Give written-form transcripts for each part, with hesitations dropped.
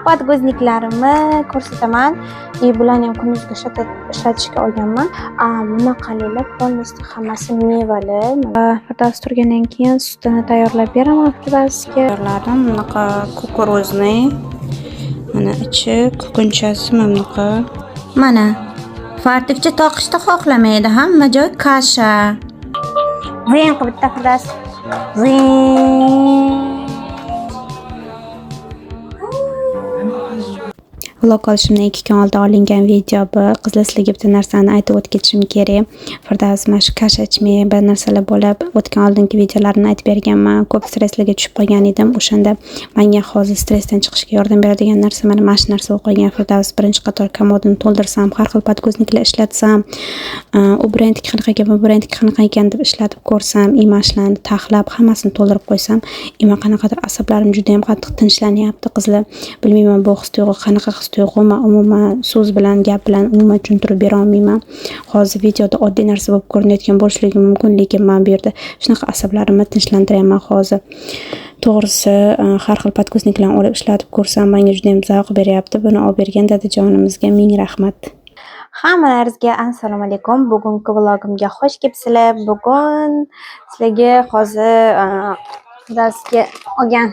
Подгузник larimni ko'rsataman. И bularni ham kunduzgi ishlatishga olganman. Bunaqalilar полностью hammasi mevali. Firdavs turgandan keyin sutini tayyorlab beraman Firdavsga. Tayyorladim bunaqa кукурузный. Mana ichi kukunchasi mana bunaqa. Mana, fartukcha toqishni xohlamaydi, hamma joy kasha. Zin qilib bitta, Firdavs. Zin. Vlog olishimdan 2 kun oldin olingan video bu. Qizlar, sizlarga bitta narsani aytib o'tib ketishim kerak. Firdavs mana shu kasha ichmay bir narsalar bo'lib, o'tgan oldingi videolarimni aytib berganman. Ko'p stresslarga tushib qolgan edim. O'shanda menga hozir stressdan chiqishga yordam beradigan narsa mana shu narsa bo'lib qolgan. Firdavs birinchi qator komodini to'ldirsam, har xil подгузник lar ishlatsam, u brendniki qanaqa ekan, bu brendniki qanaqa ekan deb ishlatib ko'rsam, и mana shularni taxlab hammasini to'ldirib qo'ysam, и man qanaqadir asablarim juda ham qattiq tinchlanyapti, qizlar. Bilmayman, bu his tuyg'u qanaqa his tuyg'u, man umuman so'z bilan, gap bilan umuman tushuntirib bera olmayman. Hozir videoda oddiy narsa bo'lib ko'rinayotgan bo'lishligi mumkin, lekin man bu yerda shunaqa asablarimni tinchlantiryapman hozir. To'g'risi, har xil подгузник larni olib ishlatib ko'rsam, menga juda ham zavq beryapti. Buni olib bergan dadajonimizga ming rahmat. Hammalaringizga assalomu alaykum. Bugungi vlogimga xush kelibsizlar. Bugun sizlarga hozir Firdavsga olgan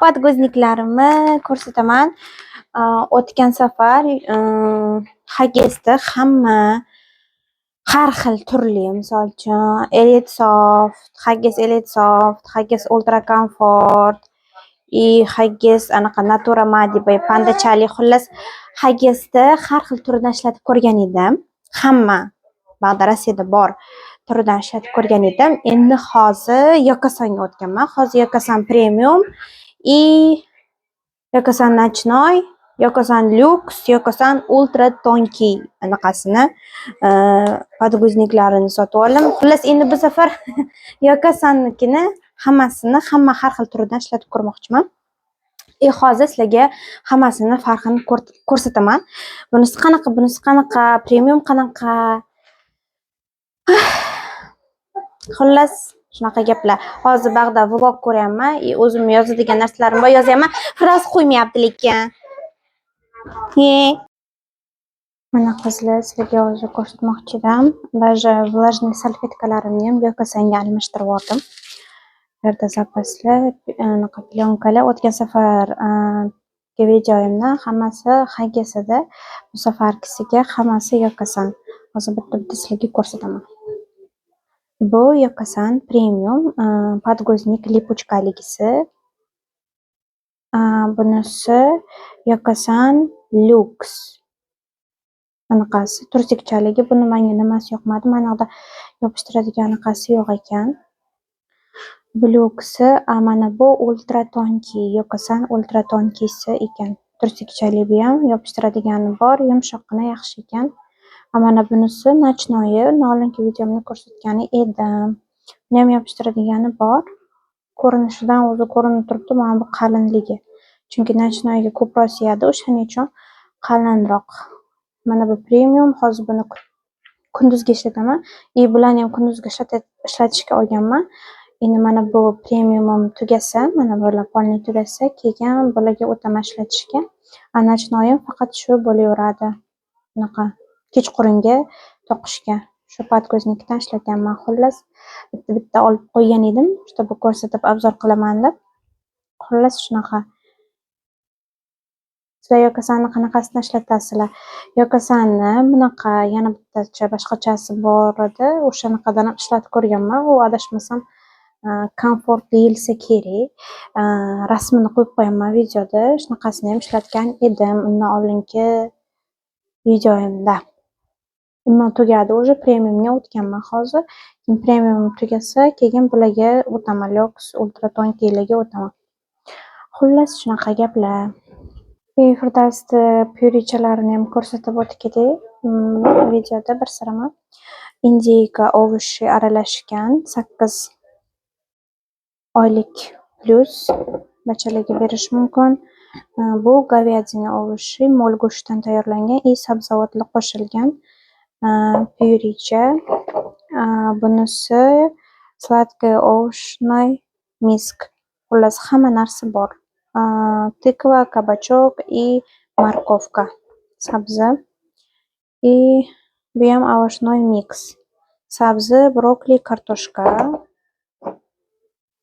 подгузник larimni ko'rsataman. O'tgan safar Huggiesda hamma har xil turli, misol uchun, Elite Soft, Huggies Elite Soft, Huggies Ultra Comfort и Huggies anaqa Natura Madiba pandachali, xullas, Huggiesda har xil turidan ishlatib ko'rgan edim. Hamma bog'da, Rossiyada bor turidan ishlatib ko'rgan edim. Endi hozir Yokosanga o'tganman. Hozir Yokosan Premium и Yokosan Ночной, Yokosan Lux, Yokosan Ultra Тонкий anaqasini, подгузник larini sotib oldim. Xullas, endi bu safar Yokosannikini hammasini, hamma har xil turidan ishlatib ko'rmoqchiman. И hozir sizlarga hammasini farqini ko'rsataman. Bunisi qanaqa, bunisi qanaqa, premium qanaqa. Xullas, shunaqa gaplar. Hozir bag'da vlog ko'ryapman и o'zim yozadigan narsalarim bor, yozyapman. Firdavs qo'ymayapti lekin. Ye. Mana, qizlar, sizlarga hozir ko'rsatmoqchi edim. Даже влажный салфетка larimni ham Yokosanga almashtirib yubordim. Bu yerda zapaslar, anaqa пелёнка lar. O'tgan safar videoyimda hammasi Huggies edi. Bu safargisiga hammasi Yokosan. Hozir bitta-bitta sizlarga ko'rsataman. Bu Yokosan Premium подгузник липучка ligisi. Bunisi Yokosan Lux. Anaqasi trusikchaligi. Buni menga nimasi yoqmadi? Mana yoqda yopishtiradigan anaqasi yo'q ekan. Bu Luxi, a mana bu Ultra Тонкий, Yokosan Ultra Тонкий si ekan. Trusikchali bu ham yopishtiradigani bor, yumshoqqina, yaxshi ekan. A mana bunisi ночной, oldingi videomda ko'rsatgan edim. Buni ham yopishtiradigani bor. Ko'rinishidan o'zi ko'rinib turibdi mana bu qalinligi. Chunki ночной ga ko'proq siyadi, o'shaning uchun qalinroq. Mana bu premium, hozir buni kunduzgi ishlataman. И bularni ham kunduzgi ishlatishga olganman. Endi mana bu premiumim tugasa, mana bular полный tugasa, keyin bularga o'taman ishlatishga. A ночной im faqat shu bo'laveradi. Bunaqa kechqurungi toqishga. Shu подгузник dan ishlatyapman. Xullas, bitta-bitta olib qo'ygan edim, чтобы ko'rsatib обзор qilaman deb. Xullas, shunaqa. Sizlar Yokosanni qanaqasidan ishlatasizlar? Yokosanni bunaqa yana bittacha boshqachasi bor edi. O'shanaqadan ham ishlatib ko'rganman. U, adashmasam, Comfort deyilsa kerak. Rasmini qo'yib qo'yaman videoda. Shunaqasini ham ishlatgan edim undan oldingi videoyimda. Undan tugadi уже, premiumga o'tganman hozir. Keyin premium tugasa, keyin bularga o'taman. Lux Ultra Тонкий larga o'taman. Xullas, shunaqa gaplar. Firdavsni pyurechalarini ham ko'rsatib o'tib ketay videoda bir siraman. Индейка, овощи aralashgan, 8 oylik plyus bachalarga berish mumkin. Bu говядина, овощи, mol go'shtidan tayyorlangan и sabzavotlar qo'shilgan pyurecha. Bunisi сладкая овощной миск. Xullas, hamma narsa bor. Тыква, кабачок и морковка, sabzi. И buyam овощной микс. Sabzi, brokoli, kartoshka.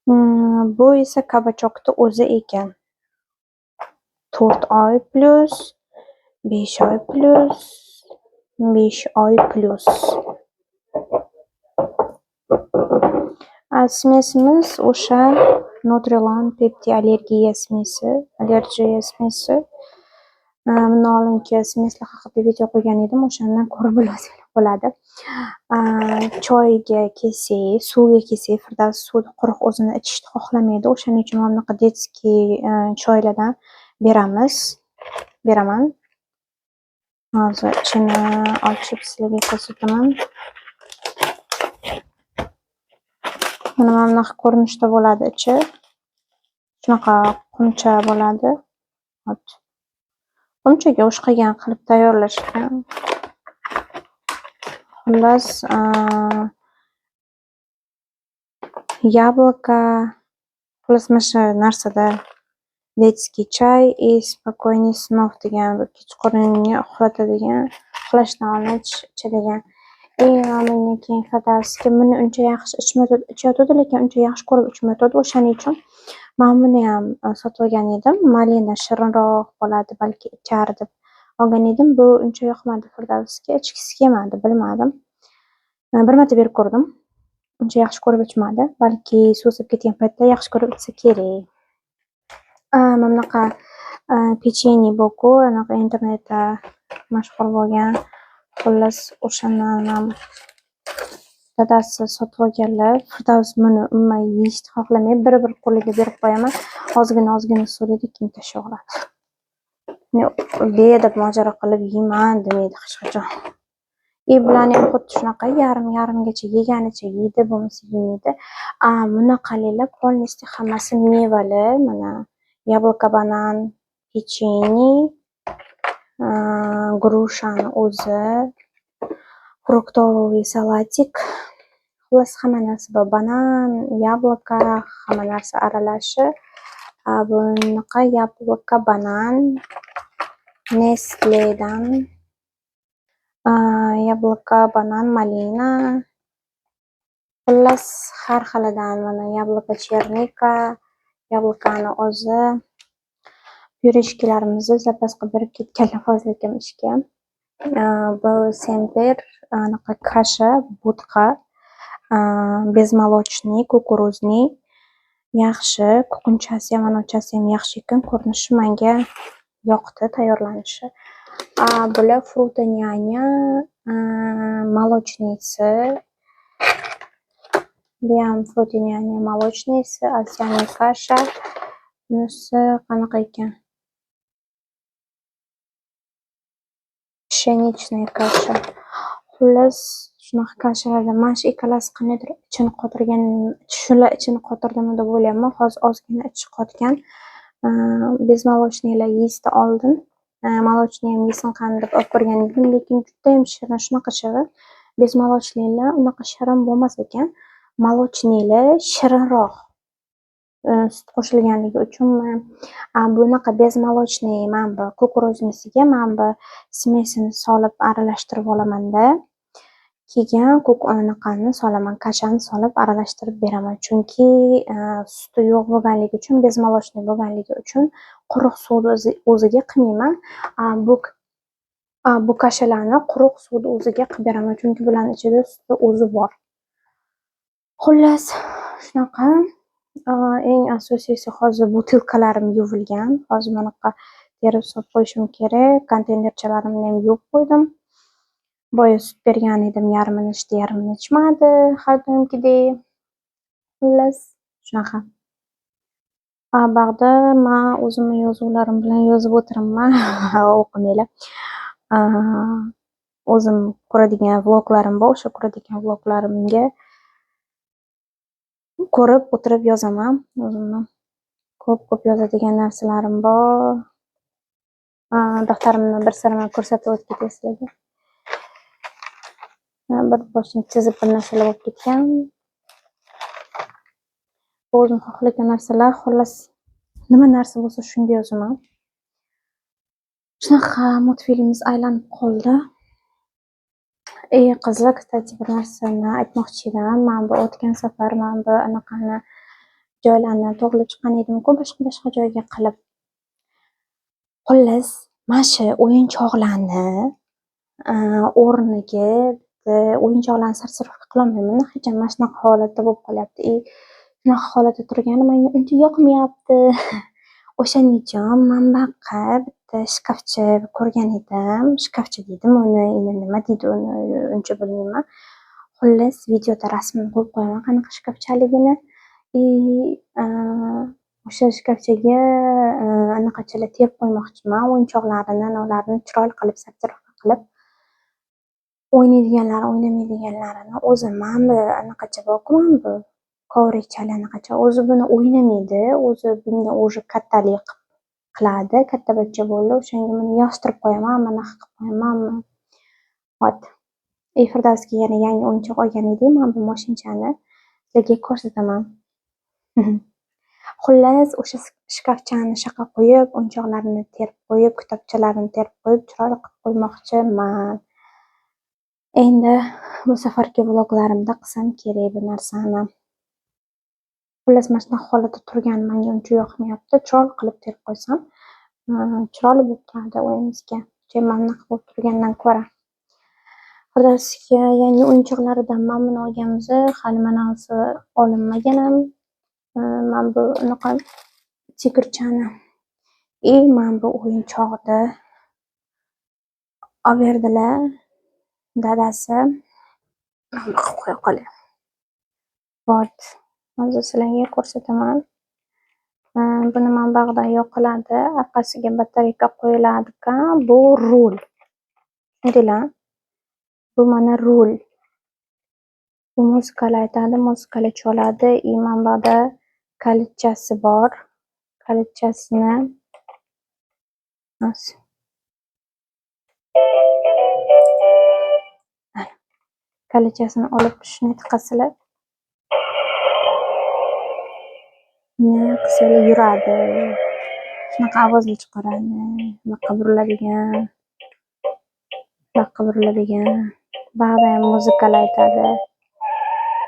Bu esa кабачок ni o'zi ekan. 4 oy plyus, 5 oy plyus, 5 oy plyus. Смесь imiz o'sha Nutrilon Pepti allergiya смеси, allergiya смеси. Bundan oldingi смесь lar haqida video qo'ygan edim, o'shandan ko'rib bilsanglar bo'ladi. Choyga kelsak, suvga kelsak, Firdavs suvni quruq o'zini ichishni xohlamaydi. O'shaning uchun mana bunaqa детский choylardan beramiz. Beraman. Hozir ichini ochib sizlarga ko'rsataman. Mana bunaqa ko'rinishda bo'ladi ichi. Shunaqa qumcha bo'ladi. Hop. Qumchaga o'xshagan qilib tayyorlashgan. Xullas, яблоко, xullas mana shu narsada детский чай и спокойный снов degan bir kechqurungi uxlatadigan, uxlashdan oldin ichadigan. И mana bundan keyin Firdavsga buni uncha yaxshi ichayotgandi, lekin uncha yaxshi ko'rib ichmayotgandi. O'shaning uchun men buni ham sotib olgan edim. Malina shirinroq bo'ladi, balki ichar deb olgan edim. Bu uncha yoqmadi Firdavsga, ichgisi kelmadi, bilmadim. Bir marta berib ko'rdim. Uncha yaxshi ko'rib ichmadi. Balki suvsab ketgan paytda yaxshi ko'rib ichsa kerak. Mana bunaqa pechenye bu-ku, anaqa internetda mashhur bo'lgan. Xullas, o'shani ham dadasi sotib olganlar. Firdavs buni umuman yeyishni xohlamaydi. Bir-bir qo'liga berib qo'yaman. Ozgina-ozgina so'raydi, keyin tashlab yuboradi. Beadab mojaro qilib yeyman demaydi hech qachon. И bularni ham xuddi shunaqa yarim-yarimgacha yeganicha yeydi, bo'lmasa yemaydi. Bunaqalilar полностью hammasi mevali. Mana яблоко, banan, pechenye, груша ni o'zi, фруктовый салатик. Xullas hamma narsa bor. Banan, яблоко, hamma narsa aralashi. Bunaqa яблоко, banan, Nestledan яблоко, banan, malina. Xullas har xilidan mana яблоко, черника, яблоко ni o'zi. Пюрешка larimizni zapas qilib berib ketganlar hozirgina ishga. Bu Semper anaqa kasha, bo'tqa, безмолочный, кукурузный. Yaxshi, kukunchasi ham, anavchasi ham yaxshi ekan. Ko'rinishi menga yoqdi, tayyorlanishi. Bular Fruta-няня молочный si. Buyam Fruta-няня молочный si, овсяный каша. Bunisi qanaqa ekan? Пшеничная каша. Xullas, shunaqa kashalardan mana shu ikkalasi qandaydir ichini qotirgan, shular ichini qotirdimi deb o'ylayapman. Hozir ozgina ichi qotgan. Безмолочный lar yeyishdan oldin молочный ham yesin qani deb olib ko'rgan edim, lekin judayam shirin, shunaqa shirin. Безмолочный lar unaqa shirin bo'lmas ekan. Молочный lar shirinroq. Sut qo'shilganligi uchunmi? Bunaqa безмолочный mana bu кукурузный siga mana bu смесь ini solib aralashtirib olamanda, keyin anaqani solaman, kashani solib aralashtirib beraman. Chunki suti yo'q bo'lganligi uchun, безмолочный bo'lganligi uchun quruq suvni o'ziga qilmayman. Bu kashalarni quruq suvni o'ziga qilib beraman, chunki bularni ichida suti o'zi bor. Xullas, shunaqa. Eng asosiysi hozir butilkalarim yuvilgan. Hozir bunaqa terib solib qo'yishim kerak. Konteynerchalarimni ham yuvib qo'ydim. Boya sut bergan edim, yarmini ichdi, yarmini ichmadi har doimgidek. Xullas, shunaqa. Bag'da man o'zimni yozuvlarim bilan yozib o'tiribman. O'qimanglar. O'zim ko'radigan vloglarim bor, o'sha ko'radigan vloglarimga ko'rib o'tirib yozaman o'zimni. Ko'p-ko'p yozadigan narsalarim bor. Daftarimni bir sira ko'rsatib o'tib ketay sizlarga. Bir boshini chizib bir narsalar bo'lib ketgan. O'zim xohlagan narsalar, xullas Nima narsa bo'lsa shunga yozaman. Shunaqa multfilmimiz aylanib qoldi. Qizlar, кстати, bir narsani aytmoqchi edim. Man bu o'tgan safar man bu anaqani joylarni to'g'rilab chiqqan edim-ku, boshqa-boshqa joyga qilib. Xullas, mana shu o'yinchoqlarni o'rniga bitta o'yinchoqlarni сортировка qilolmayman hech ham, mana shunaqa holatda bo'lib qolyapti. И shunaqa holatda turgani menga uncha yoqmayapti. O'shaning uchun man buyoqqa bitta shkafcha ko'rgan edim. Shkafcha deydimi uni, endi nima deydi uni, uncha bilmayman. Xullas, videoda rasmini qo'yib qo'yaman qanaqa shkafchaligini. И o'sha shkafchaga anaqachalar terib qo'ymoqchiman, o'yinchoqlarini, ularni chiroyli qilib сортировка qilib, o'ynaydiganlari, o'ynamaydiganlarini o'zi mana bu anaqacha borku, mana bu коврик chali anaqacha, o'zi buni o'ynamaydi, o'zi bunga уже kattalik qiladi, katta bachcha bo'ldi, o'shanga buni yig'ishtirib qo'yaman, bunaqa qilib qo'yamanmi. Вот. И Firdavsga yana yangi o'yinchoq olgan edik, mana bu moshinchani sizlarga ko'rsataman. Xullas, o'sha shkafchani shu qo'yib, o'yinchoqlarini terib qo'yib, kitobchalarini terib qo'yib, chiroyli qilib qo'ymoqchiman. Endi bu safargi vloglarimda qilsam kerak bu narsani. Xullas, mana shunaqa holatda turgani menga uncha yoqmayapti. Chiroyli qilib terib qo'ysam, chiroyli bo'lib turadi uyimizga. Mana bunaqa bo'lib turgandan ko'ra. Firdavsga yangi o'yinchoqlaridan mana buni olganmiz. Hali manasi olinmagan ham. Mana bu unaqa tigrchani. И mana bu o'yinchoqni olib berdilar dadasi. Mana bu qilib qo'ya qolay. Вот. Hozir sizlarga ko'rsataman. Buni mana buyog'idan yoqiladi, orqasiga batareyka qo'yiladi ekan. Bu rul. Tushundinglar? Bu mana rul. Bu muzikalar aytadi, muzikalar chaladi. И mana bu yoqda kalitchasi bor. Kalitchasini hozir. Mana. Kalitchasini olib shuni tiqasizlar. Bunday qilsanglar yuradi. Shunaqa ovozlar chiqaradi. Buyoqqa buriladigan. Buyoqqa buriladigan. Buyog'ida ham muzikalar aytadi.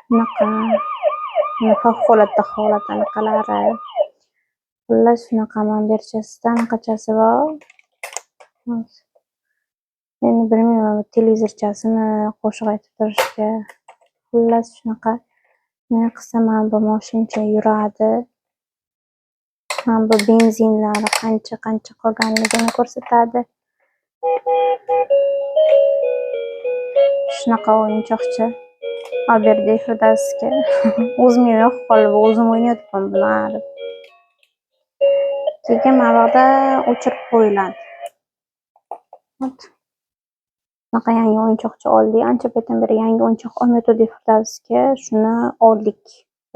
Bunaqa favqulodda holat anaqalari. Xullas, shunaqa mana bu yerchasida anaqachasi bor. Endi bilmayman, bu televizorchasimi qo'shiq aytib turishga. Xullas, shunaqa. Nima qilsam mana bu moshincha yuradi. Mana bu benzinlari qancha-qancha qolganligini ko'rsatadi. Shunaqa o'yinchoqcha olib berdik Firdavsga. O'zimga yoqib qoldi, o'zim o'ynayapman buni. Keyin mana bu yoqda o'chirib qo'yiladi. Вот. Shunaqa yangi o'yinchoqcha oldik. Ancha paytdan beri yangi o'yinchoq olmayotgandik Firdavsga. Shuni oldik.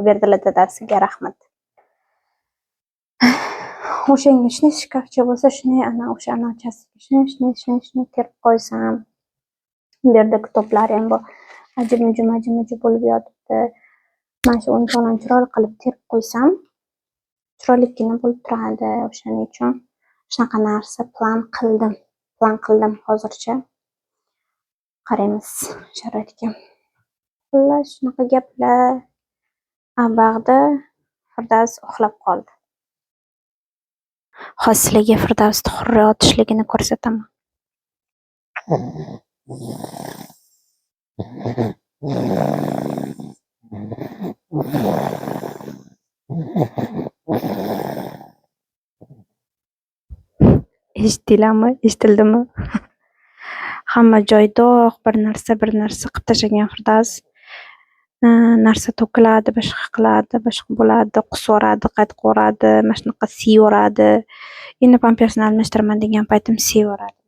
Berdilar dadasiga, rahmat. O'shanga shunday shkafcha bo'lsa, shunday ana o'sha anachasiga shunday shunday shunday shunday terib qo'ysam. Bu yerda kitoblar ham bor. Ajib-mujib, ajib-mujib bo'lib yotibdi. Mana shu o'yinchoqlarni chiroyli qilib terib qo'ysam, chiroylikkina bo'lib turadi. O'shaning uchun shunaqa narsa plan qildim. Plan qildim hozircha. Qaraymiz sharoitga. Xullas, shunaqa gaplar. Bag'da Firdavs uxlab qoldi. Hozir sizlarga Firdavsni xurrak otishligini ko'rsataman. Eshitdinglarmi? Eshitildimi? Hamma joy dog', bir narsa, bir narsa qilib tashlagan Firdavs. Narsa to'kiladi, boshqa qiladi, boshqa bo'ladi, qusaveradi, qaytqaveradi, mana shunaqa siyaveradi. Endi pampersni almashtiraman degan paytim siyaveradi.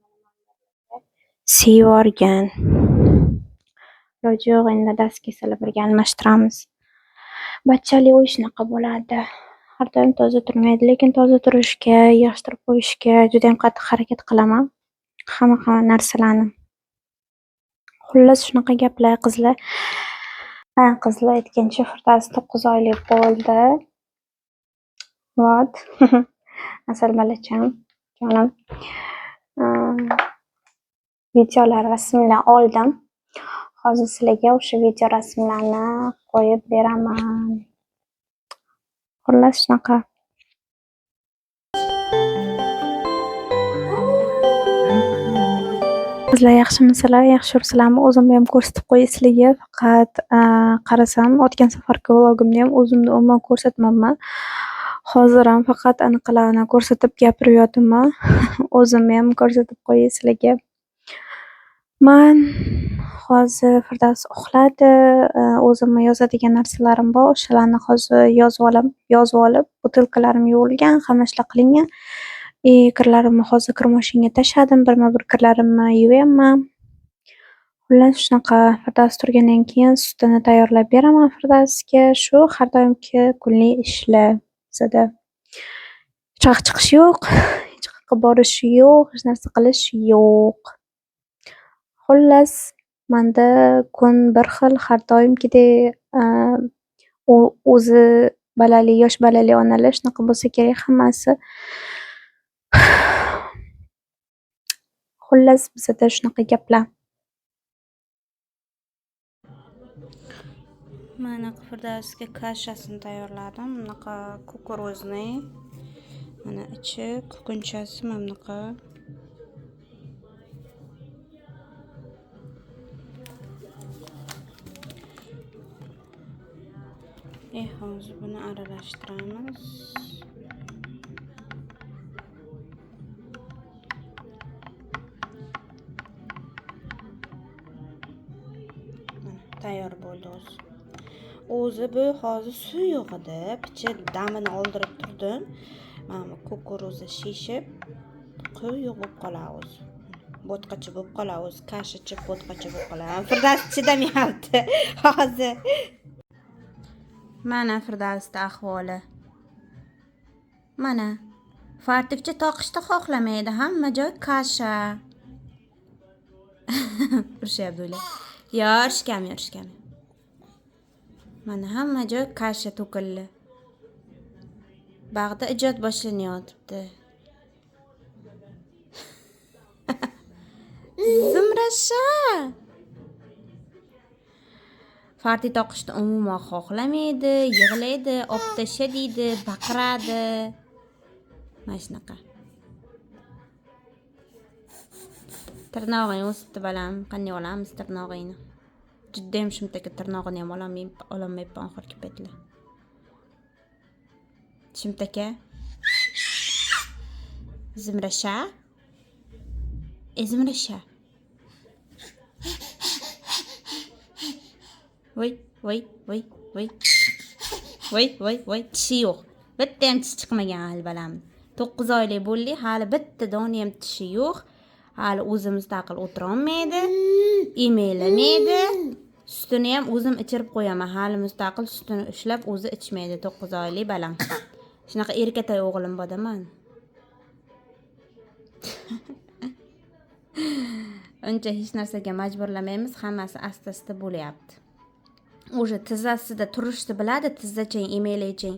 Siyavergan. Iloji yo'q, endi dadasi kelsalar birga almashtiramiz. Bachchali uy shunaqa bo'ladi. Har doim toza turmaydi, lekin toza turishga, yig'ishtirib qo'yishga judayam qattiq harakat qilaman. Hamma narsalarni. Xullas, shunaqa gaplar, qizlar. Ha, qizlar, aytgancha Firdavs 9 oylik bo'ldi. Вот. Asal bolacham, jonim. Videolar, rasmlar oldim. Hozir sizlarga o'sha video rasmlarni qo'yib beraman. Xullas shunaqa. Qizlar yaxshimisizlar? Yaxshi yuribsizlarmi? O'zimni ham ko'rsatib qo'yay sizlarga. Faqat qarasam, o'tgan safargi vlogimda ham o'zimni umuman ko'rsatmabman. Hozir ham faqat anaqalarni ko'rsatib gapirib yotibman. O'zimni ham ko'rsatib qo'yay sizlarga. Man hozir Firdavs uxladi. O'zimni yozadigan narsalarim bor. O'shalarni hozir yozib olib, butilkalarim yuvilgan, hamma ishlar qilingan. Kirlarimni hozir kir moshinga tashladim. Birma-bir kirlarimni yuvyapman. Xullas shunaqa. Firdavs turgandan keyin sutini tayyorlab beraman Firdavsga. Shu har doimgi kunlik ishlar bizada. Hech qayerga chiqish yo'q, hech qayerga borish yo'q, hech narsa qilish yo'q. Xullas, manda kun bir xil, har doimgidek, o'zi balali, yosh balali onalar shunaqa bo'lsa kerak hammasi. Xullas, bizada shunaqa gaplar. Mana Firdavsga kashasini tayyorladim. Bunaqa kukuruzniy. Mana ichi kukunchasi mana bunaqa. Hozir buni aralashtiramiz. Mana tayyor bo'ldi o'zi. O'zi bu hozir suyuq edi. Picha damini oldirib turdim. Mana bu kukuruzni shishib quyuq bo'lib qoladi o'zi. Bo'tqacha bo'lib qoladi o'zi, kashacha bo'tqacha bo'lib qoladi. Firdavs chidamayapti hozir. Mana Firdavsning ahvoli. Mana fartikcha toqishni xohlamaydi, hamma joy kasha. Urishyapti ular. Yo, urishgami, urishgami. Mana hamma joy kasha to'kildi. Bag'da ijod boshlanyotibdi. Zumrasha. Farti toqishni umuman xohlamaydi, yig'laydi, olib tasha deydi, baqiradi. Mana shunaqa. Tirnog'ing o'sibdi balam, qanday olamiz tirnog'ingni? Judayam shumtaka tirnog'ini ham ololmayapman oxirgi paytlar. Shumtaka. Zumrasha. Zumrasha. Voy, voy, voy, voy. Voy, voy, voy, tishi yo'q. Bitta ham tish chiqmagan hali balam. 9 oylik bo'ldi, hali bitta dona ham tishi yo'q. Hali o'zi mustaqil o'tira olmaydi, emelamaydi. Sutini ham o'zim ichirib qo'yaman. Hali mustaqil sutini ushlab o'zi ichmaydi 9 oylik balam. Shunaqa erkatoy o'g'lim bor-da man. Uncha hech narsaga majburlamaymiz, hammasi asta-asta bo'lyapti. O'sha tizzasida turishni biladi, tizzachang, emelachang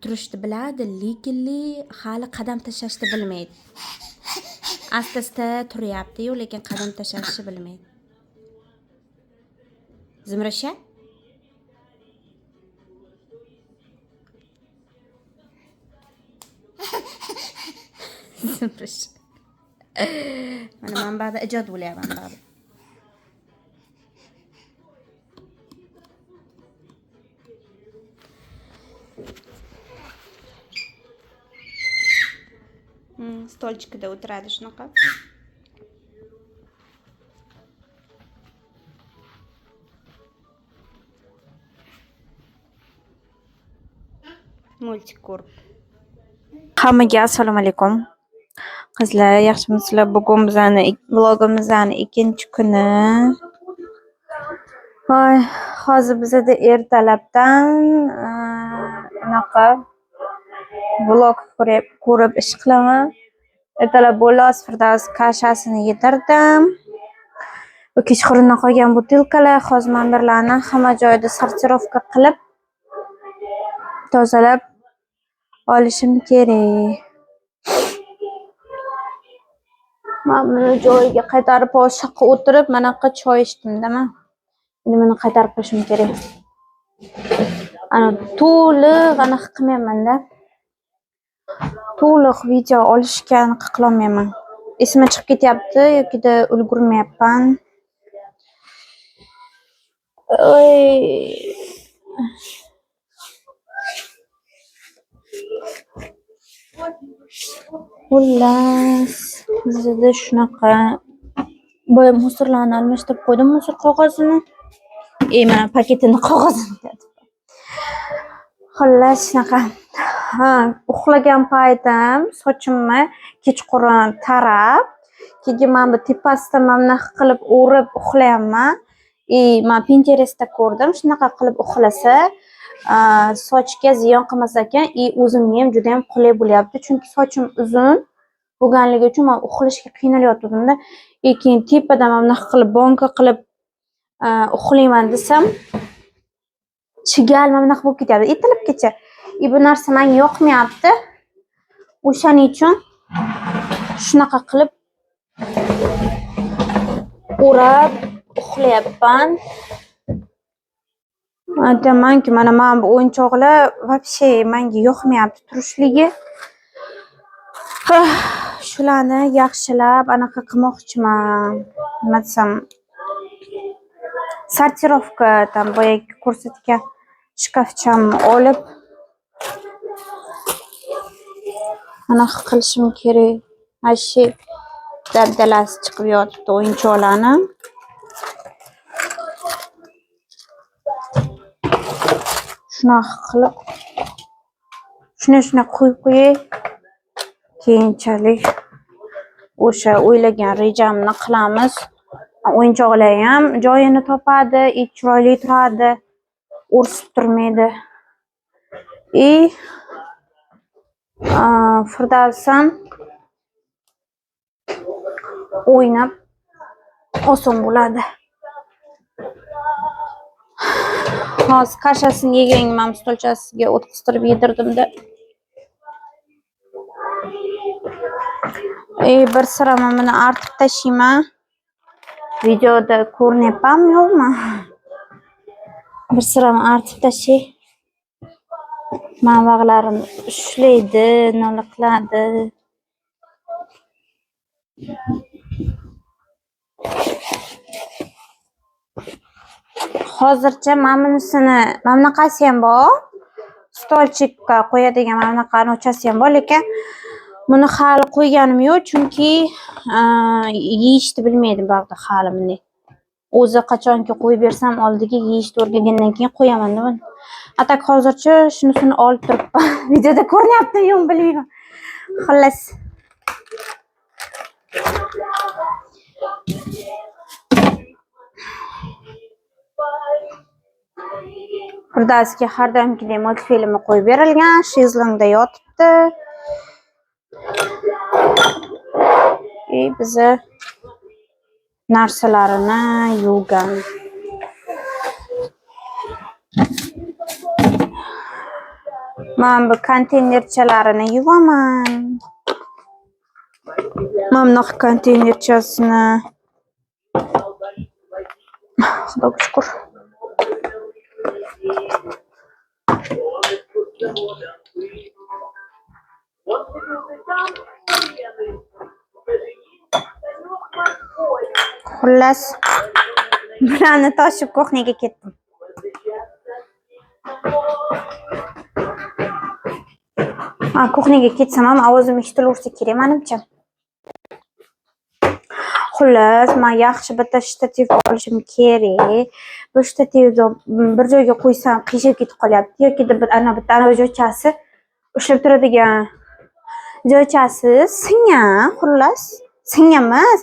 turishni biladi, lekin hali qadam tashlashni bilmaydi. Asta-asta turyapti-yu, lekin qadam tashlashni bilmaydi. Zumrasha? Zumrasha. Mana men ba'da ijod bo'lyapman ba'da. Stolchikida o'tiradi shunaqa. Multik ko'rib. Hammaga assalomu alaykum. Qizlar, yaxshimisizlar? Bugun bizani vlogimizning ikkinchi kuni. Voy, hozir bizada ertalabdan anaqa vlog ko'rib ish qilaman. Ertalab bo'ldi, hozir Firdavs kashasini yedirdim. Bu kechqurundan qolgan butilkalar, hozir mana bularni hamma joyda sortirovka qilib, tozalab, olishim kerak. Men buni joyiga qaytarib hozir o'tirib manaqa choy ichdim-da men. Endi buni qaytarib qo'yishim kerak. Ana to'liq anaqa qilmayman-da. To'liq video olishga anaqa qilolmayman. Esimdan chiqib ketyapti yokida ulgurmayapman. Oy. Xullas, bizda shunaqa. Boya musorlarni almashtirib qo'ydim, musor qog'ozini. Mana paketini qog'ozini. Xullas shunaqa. Ha, uxlagan paytim sochimni kechqurun tarab, keyin mana bu tepasida mana bunaqa qilib o'rib uxlayapman. Men Pinterestda ko'rdim, shunaqa qilib uxlasa, sochga ziyon qilmas ekan, o'zimga ham juda ham qulay bo'lyapti. Chunki sochim uzun bo'lganligi uchun men uxlashga qiynalayotgandim-da. Keyin tepada mana bunaqa qilib bonka qilib uxlayman desam, chigal mana bunaqa bo'lib ketyapti, etilib ketyapti. Bu narsa menga yoqmayapti. O'shaning uchun shunaqa qilib o'rab uxlayapman. Aytamanki, mana bu o'yinchoqlar вообще menga yoqmayapti turishligi. Shularni yaxshilab anaqa qilmoqchiman. Nima desam, sortirovka tam boyagi ko'rsatgan shkafchamni olib anaqa qilishim kerak. Mana shu dabdalasi chiqib yotibdi o'yinchoqlarni. Shunaqa qilib shuni qo'yib qo'yay. Keyinchalik o'sha o'ylagan rejamni qilamiz. O'yinchoqlar ham joyini topadi, chiroyli turadi, o'rsib turmaydi. Firdavs ham o'ynab oson bo'ladi. Hozir kashasini yegan mam stolchasiga o'tqiztirib yedirdim-da. Bir sira men buni artib tashlayman. Videoda ko'rinyapmanmi yo'qmi? Bir sirani artib tashlay. Manvaqlarim ushlaydi, nola qiladi. Hozircha mana bunisini, mana bunaqasi ham bor. Stolchikka qo'yadigan mana bunaqa nochasi ham bor, lekin buni hali qo'yganim yo'q, chunki yeyishni bilmaydi bu hali bunday. O'zi qachonki qo'yib bersam oldiga yeyishni o'rgangandan keyin qo'yaman buni. A tak hozircha shunisini olib turibman. Videoda ko'rinyaptimi yo'qmi bilmayman. Xullas. Firdavsga har doimgidek multfilmni qo'yib berilgan, shezlongda yotibdi. Biza narsalarini yuvgan. Men bu konteynerchalarini yuvaman. Mana bunaqa konteynerchasini. Xudoga shukur. Xullas, bularni toshib kuxnyaga ketdim. Kuxnyaga ketsam ham ovozim eshitilaversa kerak menimcha. Xullas, men yaxshi bitta shtativ olishim kerak. Bu shtativni bir joyga qo'ysam qiyshayib ketib qolyapti yoki bir ana bitta ana joychasi ushlab turadigan joychasi singan, xullas, singan emas,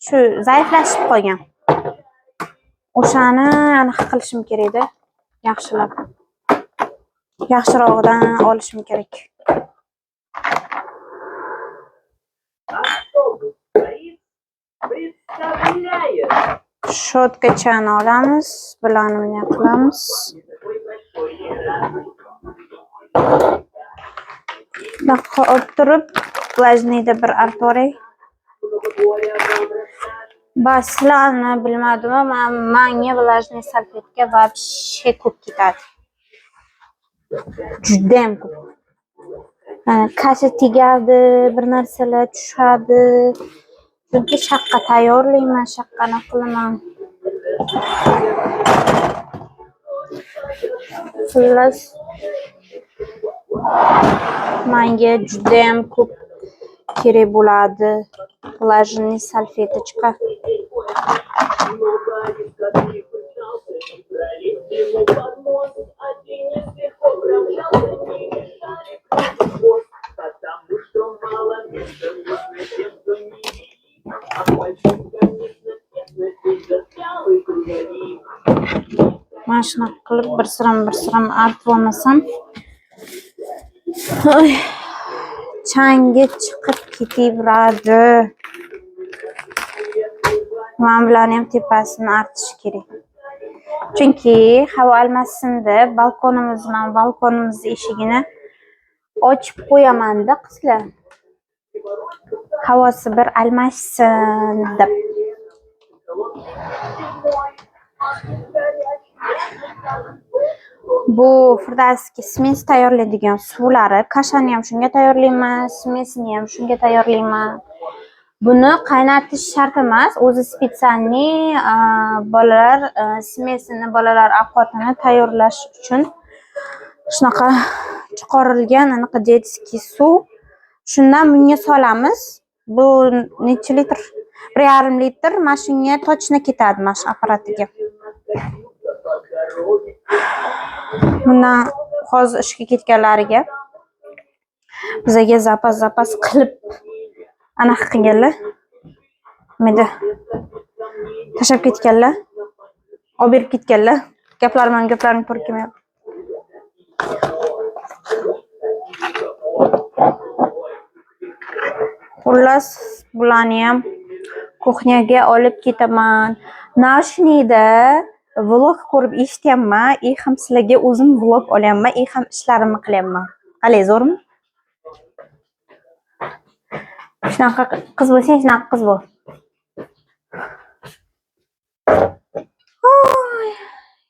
shu zaiflashib qolgan. O'shani anaqa qilishim kerak-da, yaxshilab. Yaxshirog'idan olishim kerak. Shotkachani olamiz, bularni bunday qilamiz. Bunaqa olib turib, влажныйda bir artoray. Bas, sizlarni bilmadim, manga влажный salfetka вообще ko'p ketadi. Judayam ko'p. Kasha tegadi, bir narsalar tushadi. Chunki shaqqa tayyorlayman, shaqqani qilaman. Xullas, menga judayam ko'p kerak bo'ladi влажный salfetочка. Mana shunaqa qilib bir siram artib olmasam, changi chiqib ketaveradi. Mana bularni ham tepasini artish kerak. Chunki havo almashsin deb balkonimiz bilan balkonimizni eshigini ochib qo'yaman-da qizlar. Havosi bir almashsin deb. Bu Firdavsga smes tayyorlaydigan suvlari, kashani ham shunga tayyorlayman, smesini ham shunga tayyorlayman. Buni qaynatish shart emas, o'zi spetsialniy bolalar smesini, bolalar ovqatini tayyorlash uchun shunaqa chiqarilgan anaqa detskiy suv. Shundan bunga solamiz. Bu necha litr? 1,5 litr mana shunga tochna ketadi mana shu apparatiga. Bundan hozir ishga ketganlariga bizaga zapas qilib anaqa qilganlar. Mayda tashlab ketganlar, olib berib ketganlar. Gaplarim to'g'ri kelmayapti. Xullas, bularni ham kuxnyaga olib ketaman. Nashnida vlog ko'rib eshityapman, и ham sizlarga o'zim vlog olyapman, и ham ishlarimni qilyapman. Qalay, zo'rmi? Shunaqa qiz bo'lsang, shunaqa qiz bo'l.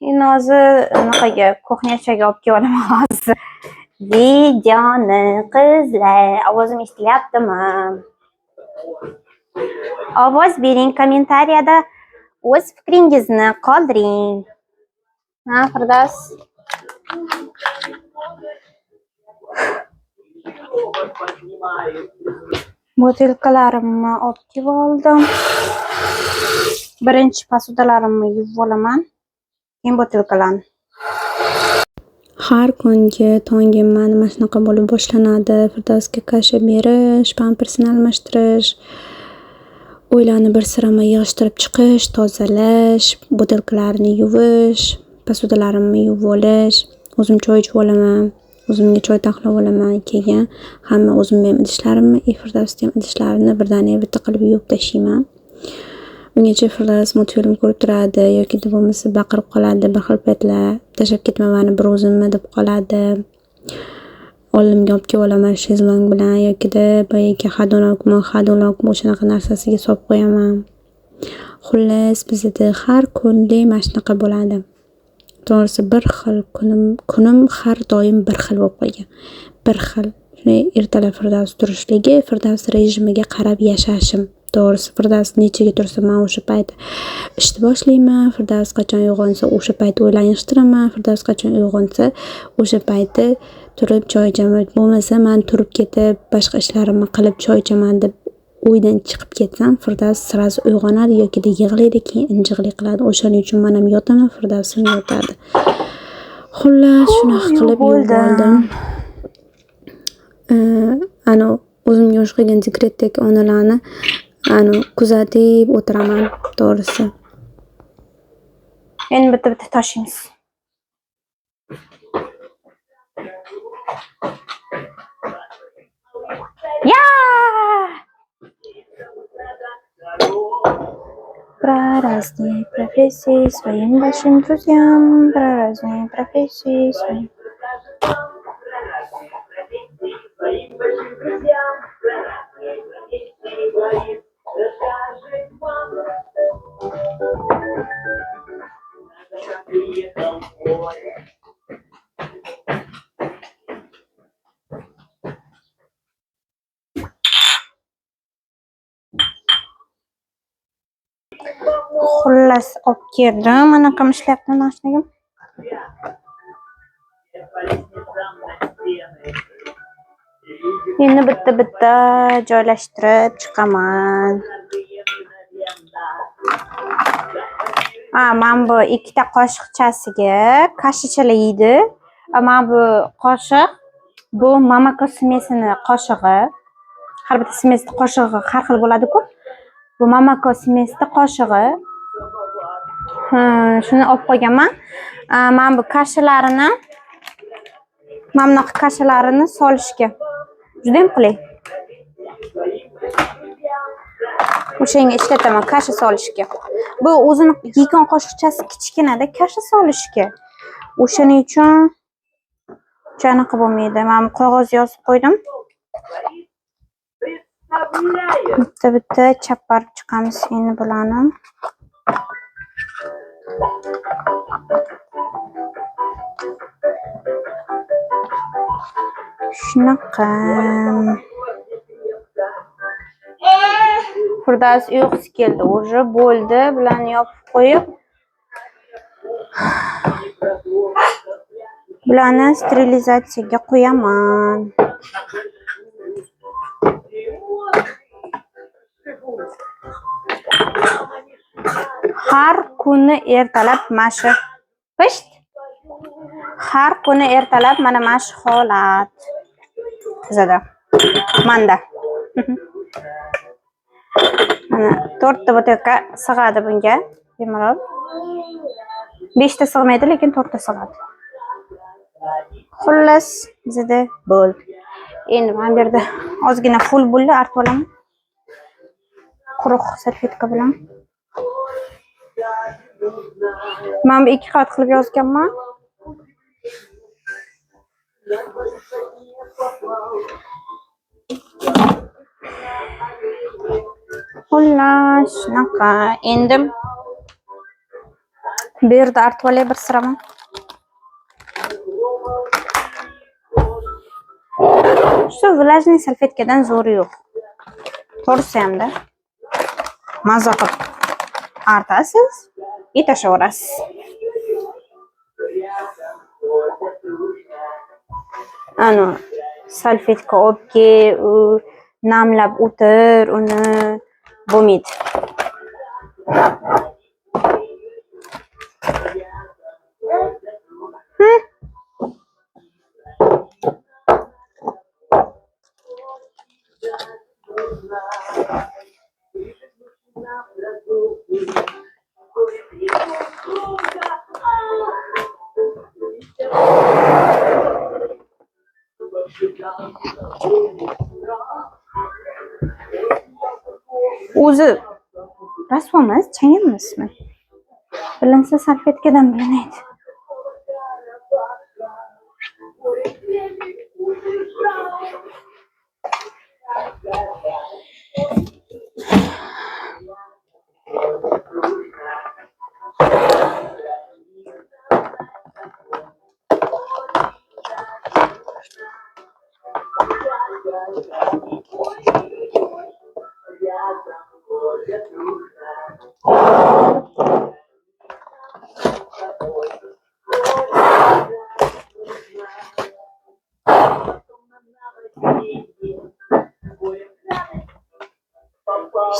Endi hozir anaqaga, kuxnyachaga olib kelib olaman hozir. Videoni qizlar, ovozim eshitilyaptimi? Ovoz bering, kommentariyada o'z fikringizni qoldiring. Ha, Firdavs? Butilkalarimni olib kelib oldim. Birinchi posudalarimni yuvib olaman, keyin butilkalarni. Har kungi tongim mani mana shunaqa bo'lib boshlanadi. Firdavsga kasha berish, pampersini almashtirish, uylarni bir sirama yig'ishtirib chiqish, tozalash, butilkalarni yuvish, posudalarimni yuvib olish, o'zim choy ichib olaman, o'zimga choy taxlab olaman. Keyin hamma o'zimni ham idishlarimni, Firdavsni ham idishlarini birdaniga bitta qilib yuvib tashlayman. Ungacha Firdavs multfilm ko'rib turadi yoki bo'lmasa baqirib qoladi bir xil paytlar, tashlab ketma mani bir o'zimni deb qoladi. Oldimga olib kelib olaman shezlong bilan yokida boyagi hadunokmi, hadunokmi o'shanaqa narsasiga solib qo'yaman. Xullas, bizda har kunlik mana shunaqa bo'ladi. To'g'risi bir xil kunim har doim bir xil bo'lib qolgan. Bir xil. Shunday ertalab Firdavs turishligi, Firdavs rejimiga qarab yashashim. To'g'risi Firdavs nechaga tursa men o'sha payt ishni boshlayman. Firdavs qachon uyg'onsa o'sha payt o'ylanishtiraman. Firdavs qachon uyg'onsa o'sha payti turib choy ichaman. Bo'lmasa men turib ketib boshqa ishlarimni qilib choy ichaman deb uydan chiqib ketsam Firdavs sразу uyg'onadi yokida yig'laydi, keyin injiqlik qiladi. O'shaning uchun men ham yotaman, Firdavs ham yotadi. Xullas, shunaqa qilib yuvib oldim. Ana o'zimga o'xshagan dekretdagi onalarni ani kuzatib o'tiraman, to'g'risi. Endi bitta-bitta toshimiz. Ya! Про разные профессии своим большим друзьям, про разные профессии своим. Xullas, olib keldim. Mana qamishlayapti nashnigim. Endi bitta-bitta joylashtirib chiqaman. Mana bu ikkita qoshiqchasiga kashachalar yeydi. Mana bu qoshiq, bu mamako smesini qoshig'i. Har bitta smesni qoshig'i har xil bo'ladi-ku. Bu mamako smesni qoshig'i. Shuni olib qo'yganman. Mana bu kashalarini, mana bunaqa kashalarini solishga juda ham qulay. O'shanga ishlataman kasha solishga. Bu o'zini yegan qoshiqchasi kichkinada kasha solishga. O'shaning uchun anaqa bo'lmaydi. Mana bu qog'oz yozib qo'ydim. Bitta-bitta chapparib chiqamiz endi bularni. Shunaqa. Firdavs uyqusi keldi, уже bo'ldi. Bularni yopib qo'yib, bularni sterilizatsiyaga qo'yaman. Har kuni ertalab mana shu pisht. Har kuni ertalab mana shu holat. Qizada. Manda. Mana 4 ta butilka sig'adi bunga, bemalol. 5 ta sig'maydi, lekin 4 ta sig'adi. Xullas, bizda bo'ldi. Endi mana bu yerda ozgina full bo'ldi, artib olaman. Quruq salfetka bilan. Mana bu 2 qavat qilib yozganman. Xullas, shunaqa. Endi bu yerda artib olay bir siraman. Shu vlajniy salfetkadan zo'ri yo'q. To'g'risi hamda. Maza qilib artasiz, tashaverasiz. Ana salfetka olib kel, u namlab o'tir, uni bo'lmaydi. O'zi rasvo emas, chang emasmi? Bilinsa salfetkadan bilinadi.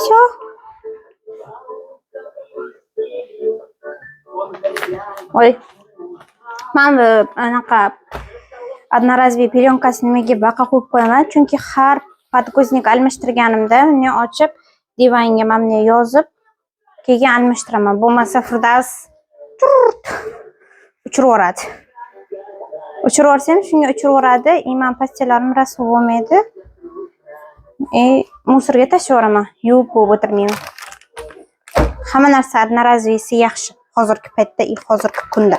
Всё. Oy. Mana bu anaqa одноразовый plyonкasini nimaga baqa qo'yib qo'yaman? Chunki har podguznik almashtirganimda uni ochib divanga mana bunday yozib keyin almashtiraman. Bo'lmasa Firdavs uchirib yuboradi. Uchirib yuborsam shunga uchirib yuboradi. Man postellarim rasvo bo'lmaydi. Musorga tashlab yuboraman. Yuvib bo'lib o'tirmayman. Hamma narsa одноразовыйsi yaxshi hozirgi paytda, hozirgi kunda.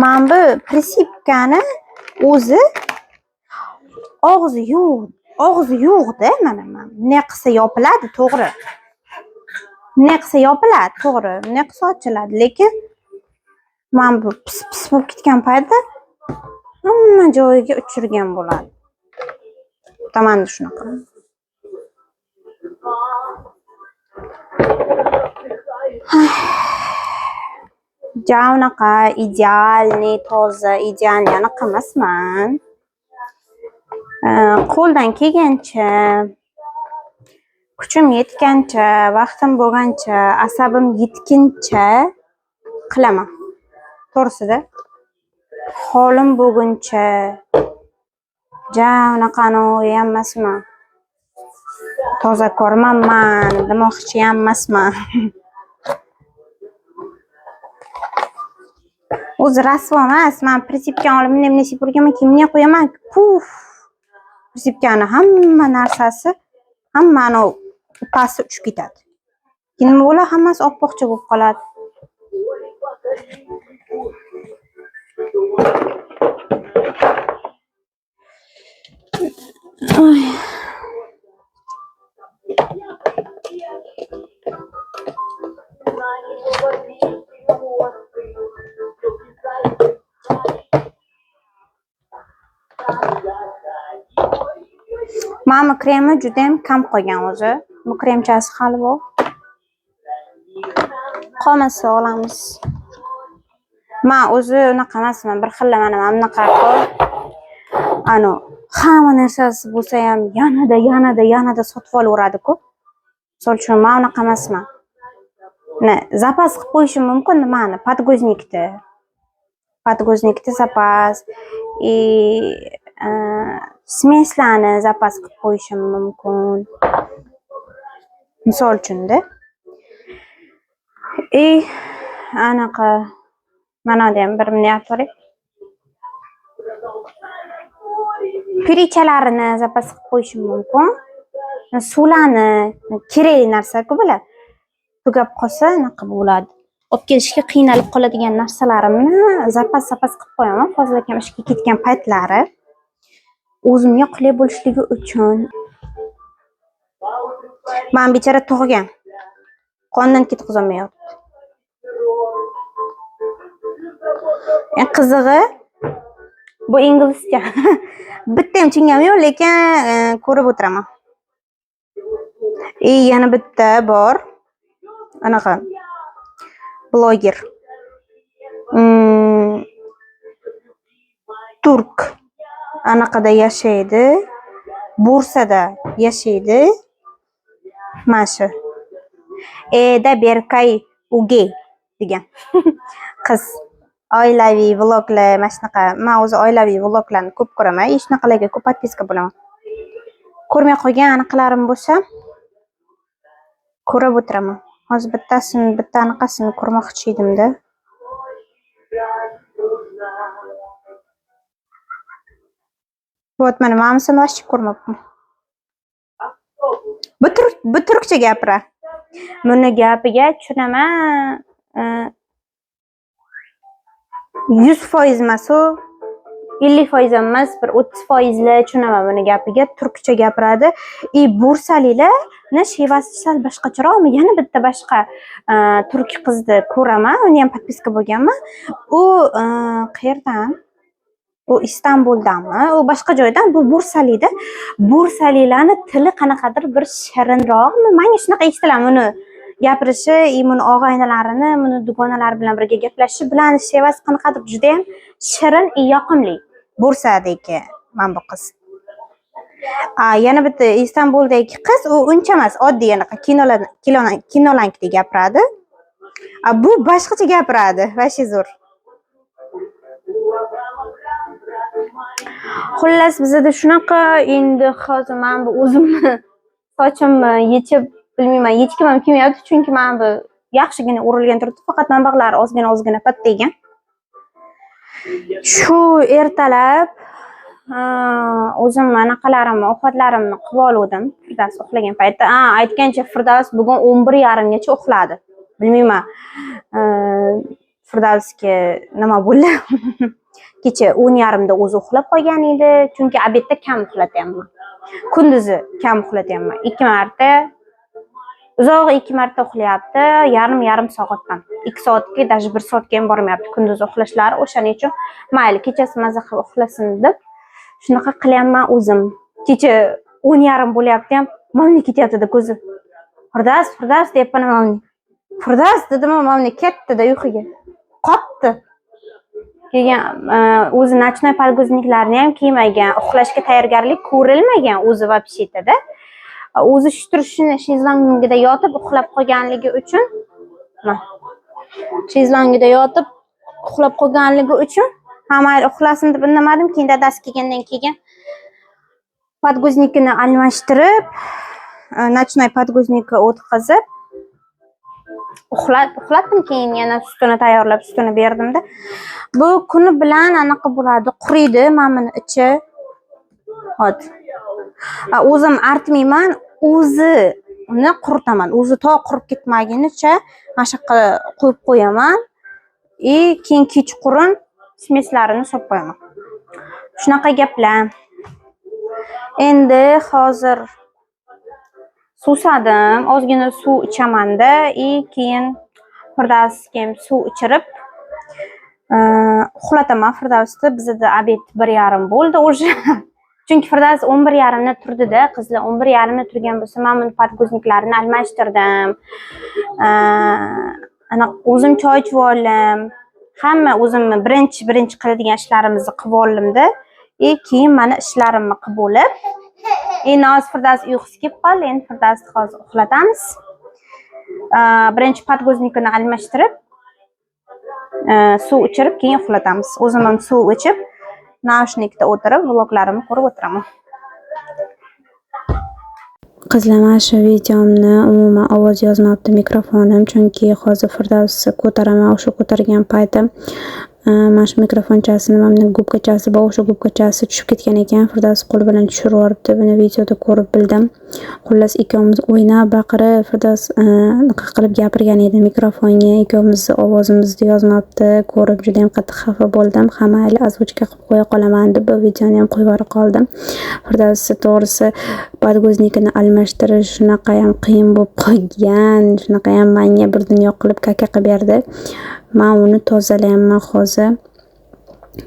Mana bu prisipkani o'zi og'zi yo'q. Og'zi yo'q-da, mana mana. Bunday qilsa yopiladi, to'g'ri. Bunday qilsa yopiladi, to'g'ri. Bunday qilsa ochiladi, lekin mana bu pis pis bo'lib ketgan paytda hamma joyiga uchirgan bo'ladi. Tamam shunaqa. Ja unaqa idealniy, toza, idealniy anaqa emasman. Qo'ldan kelgancha, kuchim yetgancha, vaqtim bo'lgancha, asabim yetguncha qilaman. To'g'risida. Holim bo'lguncha ja unaqa ham emasman. Toza ko'rmanman demoqchi ham emasman. O'zi rasvo emas. Men prisipkani olib bunday bunday sepirganman, keyin bunday qo'yaman, puf. Prisipkani hamma narsasi, hamma anavi upasi uchib ketadi. Keyin nima bo'ladi? Hammasi oppoqcha bo'lib qoladi. Ay. Mana kremi juda ham kam qolgan o'zi. Bu kremchasi hali bor. Qolmasa olamiz. Men o'zi unaqa emasman, bir xil mana bunaqa ano hamma narsasi bo'lsa ham yanada yanada yanada sotib olaveradi-ku. Misol uchun men unaqa emasman. Zapas qilib qo'yishim mumkin nimani? Podguznikni. Podguznikni zapas и smeslarni zapas qilib qo'yishim mumkin. Misol uchun-da. И anaqa mana ham bir bunday olib Pirichalarini zapas qilib qo'yishim mumkin. Suvlarni kerakli narsa-ku bular. Tugab qolsa anaqa bo'ladi. Olib kelishga qiynalib qoladigan narsalarimni zapas qilib qo'yaman. Fozil akam ishga ketgan paytlari o'zimga qulay bo'lishligi uchun. Men bechora tug'gan. Qondan ketqizolmayapti. Eng qizig'i bu inglizcha. Bitta ham tushunganim yo'q, lekin ko'rib o'tiraman. И yana bitta bor. Anaqa bloger. Turk anaqada yashaydi. Bursada yashaydi. Mana shu. Eda Berkay Uge degan qiz. Oilaviy vloglar, mana shunaqa. Men o'zi oilaviy vloglarni ko'p ko'raman, shunaqalarga ko'p podpiska bo'laman. Ko'rmay qolgan anaqalarim bo'lsa, ko'rib o'tiraman. Hozir bittasini, bitta anaqasini ko'rmoqchi edimda. Вот mana mamasini вообще ko'rmabman. Bu turkcha gapira. Buni gapiga tushunaman. 100% emas u, 50% emas, bir 30% tushunaman buni gapiga. Turkcha gapiradi. И bursaliklarni shevasi sal boshqacharoqmi? Yana bitta boshqa turk qizni ko'raman, uni ham podpiska bo'lganman. U qayerdan? U Istanbuldanmi? U boshqa joydan, bu bursalikda. Bursaliklarni tili qanaqadir bir shirinroqmi? Menga shunaqa eshitiladi uni gapirishi, buni og'aynilarini, buni dugonalari bilan birga gaplashishi bilan shevasi qanaqadir juda ham shirin va yoqimli. Bursadagi mana bu qiz. Yana bitta Istanbuldagi qiz, u uncha emas, oddiy anaqa kinolankidek gapiradi. Bu boshqacha gapiradi, vashi zo'r. Xullas, bizada shunaqa. Endi hozir men bu o'zimni sochimni yechib, bilmayman, yechkim ham kelmayapti, chunki men bu yaxshigina o'rilgan turibdi, faqat manbaqlari ozgina patlaygan. Shu ertalab o'zim anaqalarimni, ovqatlarimni qilib oluvdim. Firdavs uxlagan paytda. Aytgancha Firdavs bugun 11:30gacha uxladi. Bilmayman, Firdavsga nima bo'ldi? Kecha 10:30da o'zi uxlab qolgan edi, chunki obedda kam uxlatyapman. Kunduzi kam uxlatyapman. 2 marta, uzog'i 2 marta uxlayapti, yarim yarim soatdan. 2 soatga, даже 1 soatga ham bormayapti kunduz uxlashlari. O'shaning uchun mayli, kechasi maza qilib uxlasin deb shunaqa qilyapman o'zim. Kecha 10:30 bo'lyapti ham, mana ketyapti-da ko'zi. Firdavs, Firdavs deyapman mana. Firdavs dedim, mana ketdi-da uyquga. Qotdi. Keyin o'zi ночной подгузник larni ham kiymagan, uxlashga tayyorgarlik ko'rilmagan o'zi вообще-то-da. O'zi shu turishini shezlongida yotib uxlab qolganligi uchun, mana, shezlongida yotib uxlab qolganligi uchun, ha, mayli, uxlasin deb indamadim. Keyin dadasi kelgandan keyin подгузник ini almashtirib, ночной подгузник ka o'tkazib uxlatdim. Keyin yana sutini tayyorlab, sutini berdimda. Bu kuni bilan anaqa bo'ladi, quriydi mana buni ichi. Hop. O'zim artmayman, o'zi uni quritaman. O'zi to qurib ketmagunicha mana shu yoqqa qo'yib qo'yaman. И keyin kechqurun смесь larini solib qo'yaman. Shunaqa gaplar. Endi hozir susadim, ozgina suv ichamanda и keyin Firdavsga ham suv ichirib uxlataman Firdavsni. Bizada обед 1:30 bo'ldi уже. Chunki Firdavs 11:30da turdida, qizlar, 11:30da turgan bo'lsa, men buni подгузник larini almashtirdim. Ana, o'zim choy ichib oldim. Hamma o'zimni birinchi birinchi qiladigan ishlarimizni qilib oldimda. И keyin mana ishlarimni qilib bo'lib, endi hozir Firdavs uyqusi kelib qoldi. Endi Firdavsni hozir uxlatamiz. Birinchi подгузник ini almashtirib, suv ichirib, keyin uxlatamiz. O'zim ham suv ichib, наушник da o'tirib, vloglarimni ko'rib o'tiraman. Qizlar, mana shu videomni umuman ovoz yozmabdi mikrofonim, chunki hozir Firdavsni ko'taraman, o'sha ko'targan paytim mana shu mikrofonchasini, mana buni губка chasi bor, o'sha губка chasi tushib ketgan ekan. Firdavs qo'li bilan tushirib yuboribdi. Buni videoda ko'rib bildim. Xullas, ikkovimiz o'ynab, baqirib, Firdavs anaqa qilib gapirgan edi mikrofonga. Ikkovimizni ovozimizni yozmabdi. Ko'rib juda ham qattiq xafa bo'ldim. Ha, mayli, озвучка qilib qo'ya qolaman deb bu videoni ham qo'yib yubora qoldim. Firdavsni, to'g'risi, подгузник ini almashtirish shunaqayam qiyin bo'lib qolgan. Shunaqayam manga bir dunyo qilib kaka qilib berdi. Man uni tozalayapman hozir.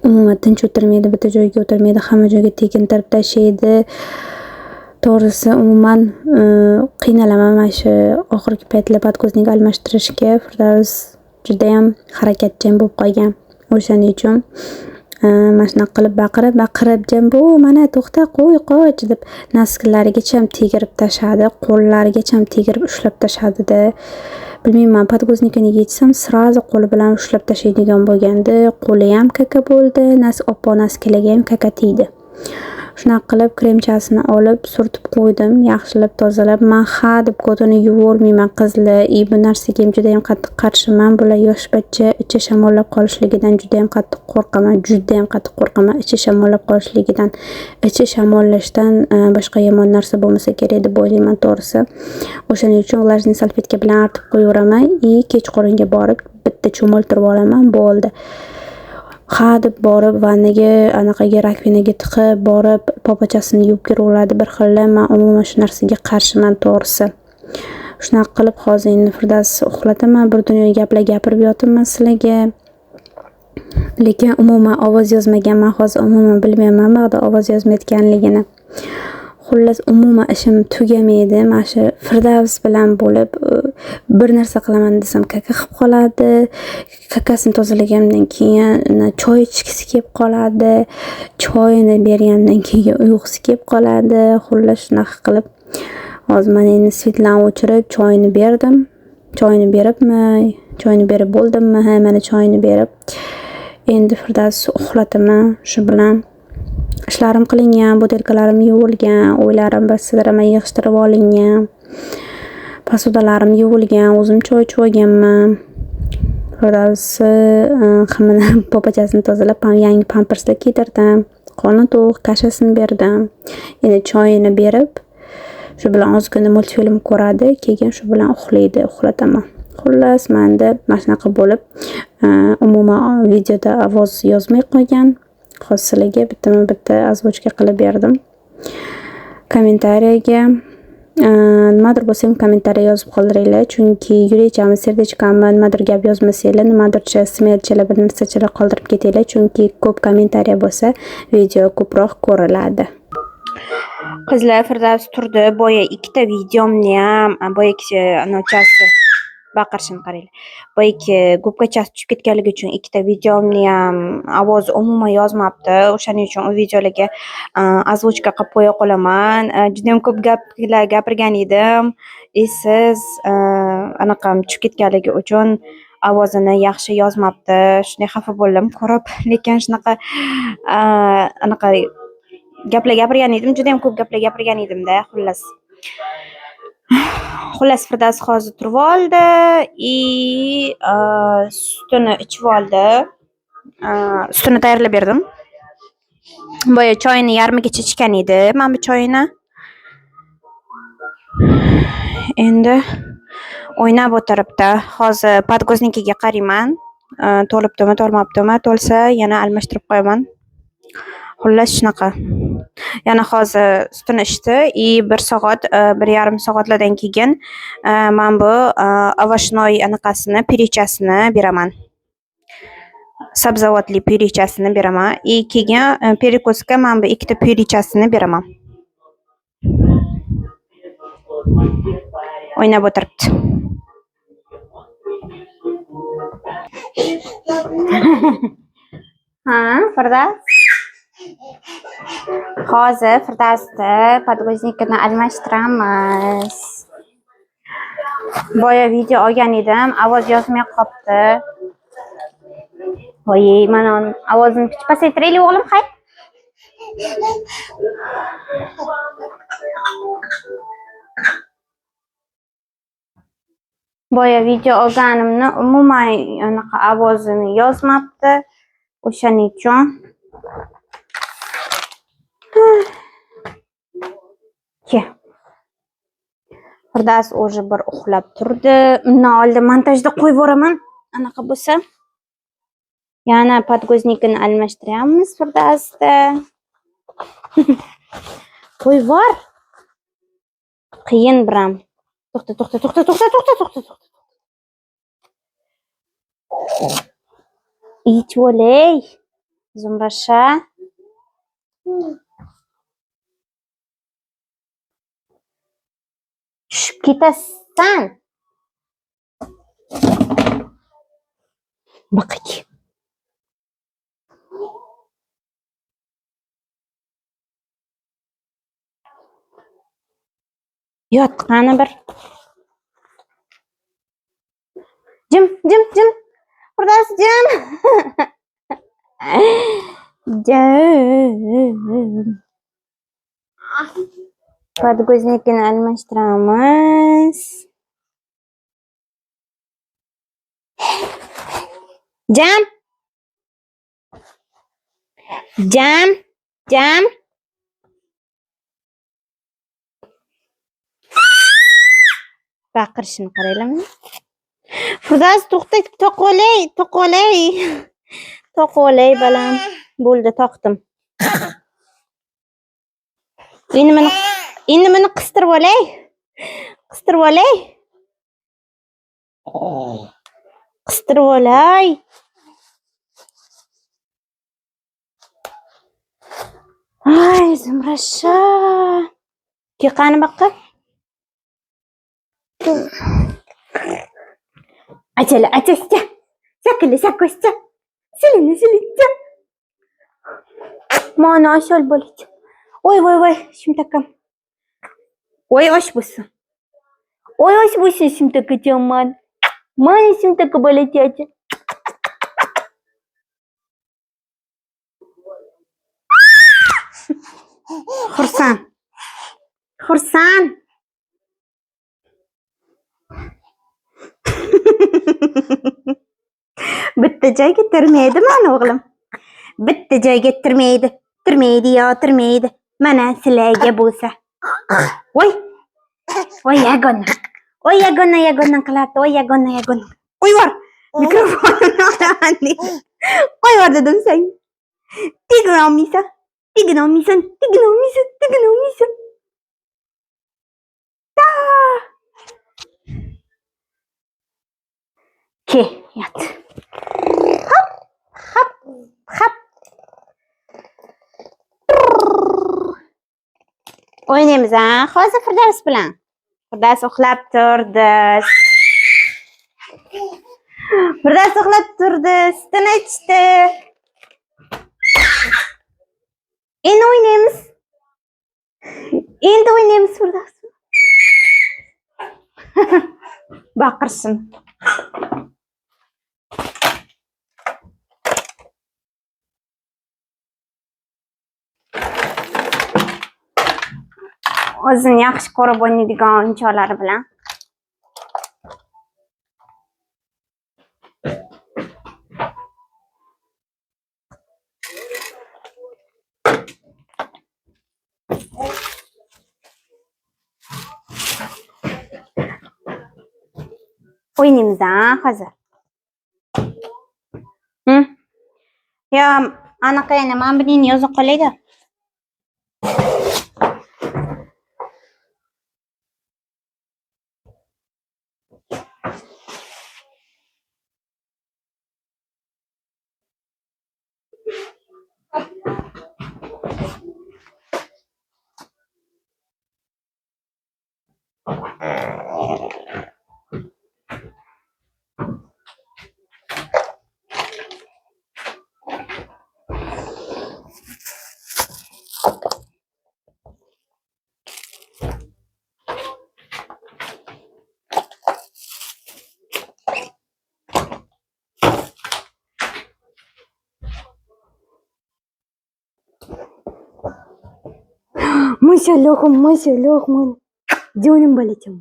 Umuman tinch o'tirmaydi, bitta joyga o'tirmaydi, hamma joyga tegintirib tashlaydi. To'g'risi, umuman qiynalaman mana shu oxirgi paytlar подгузник almashtirishga. Firdavs judayam harakatchan bo'lib qolgan. O'shaning uchun mana shunaqa qilib baqirib baqirib, "Jambu, mana, to'xta, qo'y, qoch" deb носки larigacha tegirib tashladi, qo'llarigacha tegirib ushlab tashladida. Bilmayman, подгузник ini yechsam, сразу qo'li bilan ushlab tashlaydigan bo'lgandi. Qo'liyam kaka bo'ldi, oppoq носки larga ham kaka tegdi. Shunaqa qilib kremchasini olib surtib qo'ydim, yaxshilab tozalab. Man ha deb ko'tini yuvormayman, qizlar. И bu narsaga ham judayam qattiq qarshiman. Bular yosh bachcha, ichi shamollab qolishligidan judayam qattiq qo'rqaman, judayam qattiq qo'rqaman ichi shamollab qolishligidan. Ichi shamollashdan boshqa yomon narsa bo'lmasa kerak deb o'ylayman, to'g'risi. O'shaning uchun влажный salfetka bilan artib qo'yaveraman и kechqurunga borib bitta cho'miltirib olaman, bo'ldi. Ha deb borib vannaga, anaqaga, раковина ga tiqib borib popochasini yuvib kelaveradi bir xilla. Man umuman shu narsaga qarshiman, to'g'risi. Shunaqa qilib hozir endi Firdavsni uxlataman. Bir dunyo gaplar gapirib yotibman sizlarga. Lekin umuman ovoz yozmaganman. Hozir umuman bilmayman buyoqda ovoz yozmayotganligini. Xullas, umuman ishim tugamaydi. Mana shu Firdavs bilan bo'lib bir narsa qilaman desam, kaka qilib qoladi. Kakasini tozalagandan keyin choy ichgisi kelib qoladi. Choyini bergandan keyin uyqusi kelib qoladi. Xullas, shunaqa qilib hozir mana endi свет larni o'chirib, choyini berdim. Choyini beribmi? Choyini berib bo'ldimmi? Ha, mana choyini berib, endi Firdavsni uxlataman. Shu bilan ishlarim qilingan, бутылка larim yuvilgan, uylarim bir sidrama yig'ishtirib olingan, посуда larim yuvilgan, o'zim choy ichib olganman. Firdavsni hammani popochasini tozalab, yangi pamperslar kiydirdim. Qoni to'q, каша sini berdim. Endi choyini berib, shu bilan ozgina multfilm ko'radi, keyin shu bilan uxlaydi, uxlataman. Xullas, manda mana shunaqa bo'lib, umuman videoda ovoz yozmay qolgan. Hozir sizlarga bittama bitta озвучка qilib berdim. Kommentariyaga nimadir bo'lsa ham kommentariya yozib qoldiringlar, chunki yurakchami, serdechkami, nimadir gap yozmasanglar, nimadircha smelchalar, bir narsachalar qoldirib ketinglar, chunki ko'p kommentariya bo'lsa video ko'proq ko'riladi. Qizlar, Firdavs turdi. Boya ikkita videomni ham, boyagi anochasi baqirishini qaranglar. Boyagi gubkachasi tushib ketganligi uchun ikkita videomni ham ovozi umuman yozmabdi. O'shaning uchun u videolarga озвучка qilib qo'ya qolaman. Juda ham ko'p gaplar gapirgan edim. Esiz anaqam tushib ketganligi uchun ovozini yaxshi yozmabdi. Shunday xafa bo'ldim ko'rib, lekin shunaqa anaqa gaplar gapirgan edim, juda ham ko'p gaplar gapirgan edimda, xullas. Xullas, Firdavs hozir turib oldi и sutini ichib oldi. Sutini tayyorlab berdim. Boya choyini yarmigacha ichgan edi, mana bu choyini. Endi o'ynab o'tiribdi. Hozir podgoznikiga qarayman. To'libdimi, to'lmabdimi? To'lsa yana almashtirib qo'yaman. Xullas shunaqa. Yana hozir sutini ichdi и 1 soat, 1,5 soatlardan keyin men bu овощной anaqasini, pirichasini beraman. Sabzavotli pirichasini beraman. И keyin perekuska men bu ikkita pirichasini beraman. O'ynab o'tiribdi. Ha, Firdavs? Hozir Firdavsni podgoznikini almashtiramiz. Boya video olgan edim, ovoz yozmay qopti. Voy, mana ovozini pasaytiraylik o'g'lim, hay. Boya video olganimni umuman anaqa ovozini yozmabdi. O'shaning uchun Firdavs o'zi bir uxlab turdi. Undan oldin montajda qo'yib yuboraman. Anaqa bo'lsa. Yana podgoznikini almashtiramiz Firdavsda. Qo'yib yubor. Qiyin biram. To'xta, to'xta, to'xta, to'xta, to'xta, to'xta, to'xta. Ichib olay. Zumrasha. Tushib ketasan. Baqik. Yot, qani bir. Jim, jim, jim. Firdavs, jim. Jim. Podgoznikini almashtiramiz. Jam. Jam, jam. Baqirishini qaranglarmi? Firdavs, to'xta, to'qolay, to'qolay. To'qolay balam. Bo'ldi, toqdim. Endi buni qistirib olay. Qistirib olay. Qistirib olay. Ay, Zumrasha. Ke qani baqa? Achala, achascha. Shakili, shakoscha. Silini, silincha. Mana ashol bo'lich. Voy, voy, voy, shimtakam. Voy, osh bo'lsin. Voy, osh bo'lsin shimtakajonman. Mana shimtaka bolachacha. Xursand. Xursand. Bitta joyga tirmaydi mani o'g'lim. Bitta joyga tirmaydi. Tirmaydi yo, tirmaydi. Mana sizlarga bo'lsa. Voy. Voy yagona. Voy yagona yagona qiladi. Voy yagona yagona. Qo'yib yubor. Mikrofonini olaman deydi. Qo'yib yubor dedim senga. Tegin olmaysan. Tegin olmaysan. Tegin olmaysan. Tegin olmaysan. Ke, yat. Hop, hop, hop. O'ynaymiz, ha? Hozir Firdavs bilan. Firdavs uxlab turdi. Firdavs uxlab turdi, sutini ichdi. Endi o'ynaymiz. Endi o'ynaymiz Firdavs. Baqirsin. O'zini yaxshi ko'rib o'ynaydigan o'yinchoqlari bilan. O'ynaymiz, ha, hozir. Yo, anaqa yana mana buning yozi qolaydi. Maşallah, maşallah, jonim bolacham.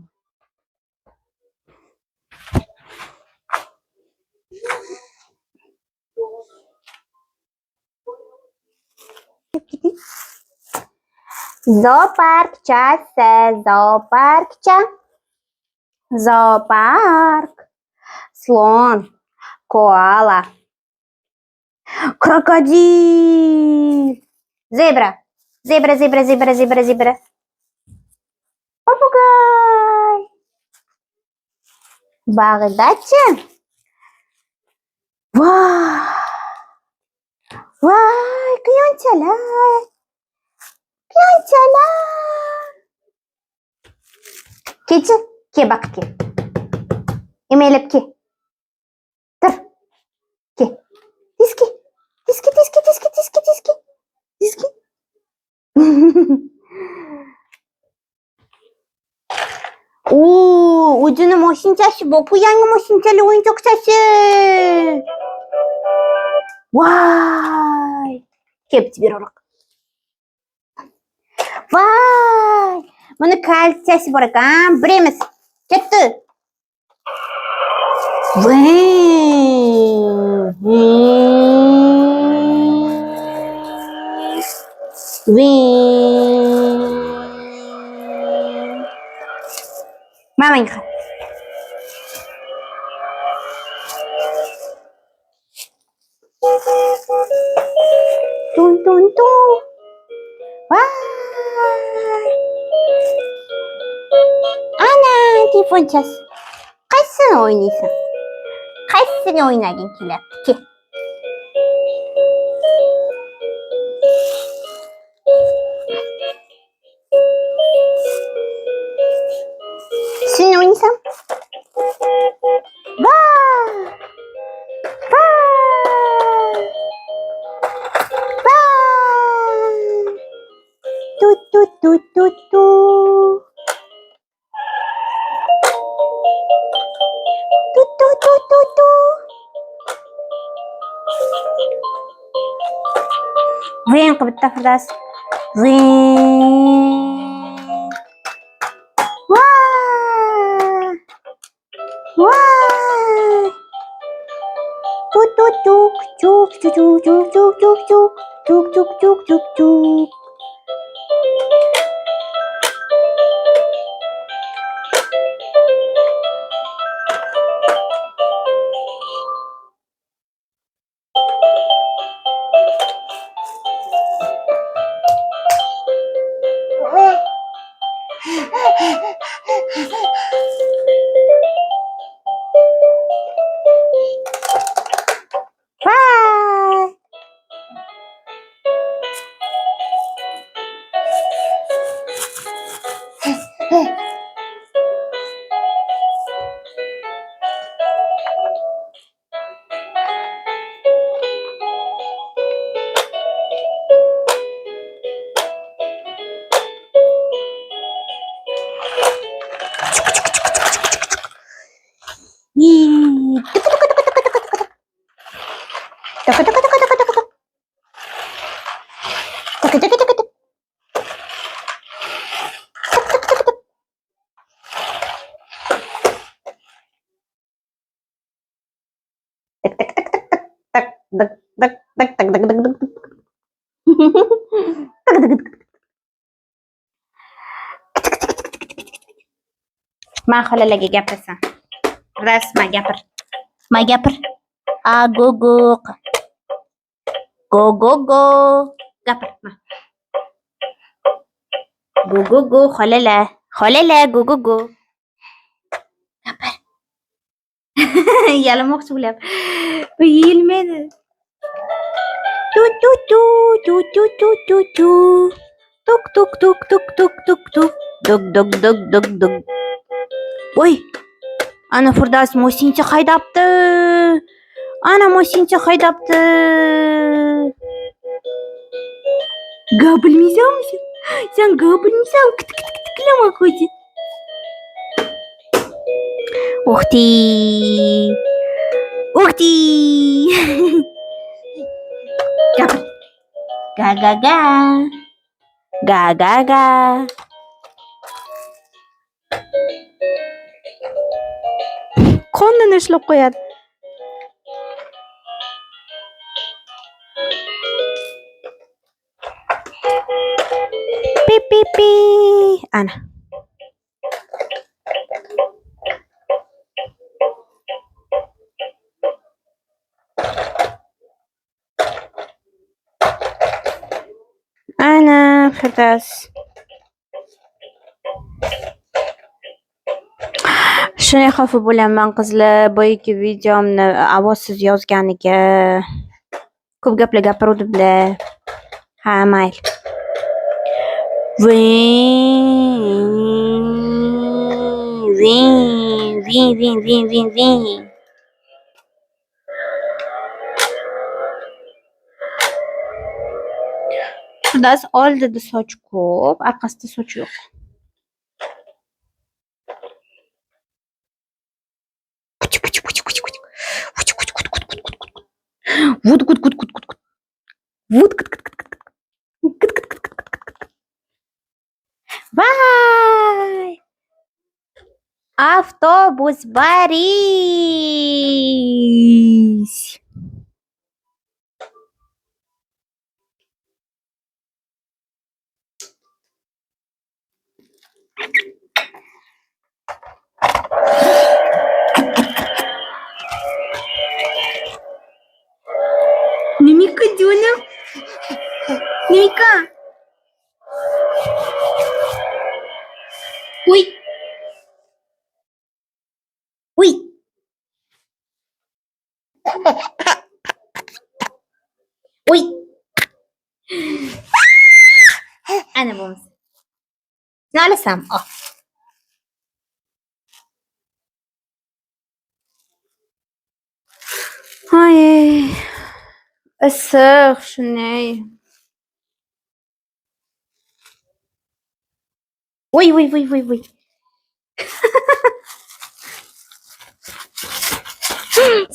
Zooparkchasi, zooparkcha. Zoopark. Slon, koala, krokodil, zebra. Zebra, zebra, zebra, zebra, zebra. Popugay. Bag'dachi. Voy. Voy, quyonchalar. Quyonchalar. Kechi, ke baq ke. Emaylab ke. Tur. Ke. Tez ke. Tez ke, tez ke, tez ke, tez ke, tez ke. Tez ke. Oo, o'zini mashinchasi bor. Bu yangi mashinchali o'yinchoqchasi. Voy! Kelib beraroq. Voy! Buni kalchasi bor ekan. Birimiz. Ketdi. Voy! Mamang qara. Tun tun tun. Voy! Ana, telefonchasi. Qaysini o'ynaysan? Qaysini o'ynaging kelyapti? Kel. Sen o'ynaysan? Voy! Voy! Voy! Tut tut tut tut tut. Tut tut tut tut tut. G'ing qilib bitta Firdavs. G'ing. Voy! Voy! Tut tut tuk tuk tuk tuk tuk tuk tuk tuk tuk tuk tuk tuk tuk. Dik dik dik dik dik dik dik. Dik dik dik. Man xolalarga gapirasan. Rasman gapir. Ma gapir. A go go. Go go go. Gapir. Ma. Go go go xolalar. Xolalar go go go. Gapir. Yalamoqchi bo'lyapti. Bu yeyilmaydi. Tu tu tu tu tu tu tu tu. Tuk tuk tuk tuk tuk tuk tuk. Duk duk duk duk duk. Voy! Ana Firdavs mo'sincha haydabdi. Ana mo'sincha haydabdi. Gapirmaysanmi sen? Sen gapirmaysan, kit kit kitiklama qo'ydi. Uxti. Uxti. Gapir. Ga ga ga. Ga ga ga. Qornini ushlab qo'yadi. Pi pi pi. Ana. Ana Firdavs. Shunday xafa bo'laman qizlar, boyagi videomni ovozsiz yozganiga. Ko'p gaplar gapiruvdimlar. Ha, mayli. Vin vin vin vin vin vin vin. Firdavs oldida soch ko'p, orqasida soch yo'q. Vut gut gut gut gut gut. Vut gut gut gut gut gut. Gut gut gut gut gut gut. Vay! Avtobus Boris. Mimika jonim. Mimika. Uy. Uy. Uy. Ana bo'lmasa. Shuni olasam. Oh. Ay. Issiq shunday. Voy voy voy voy voy.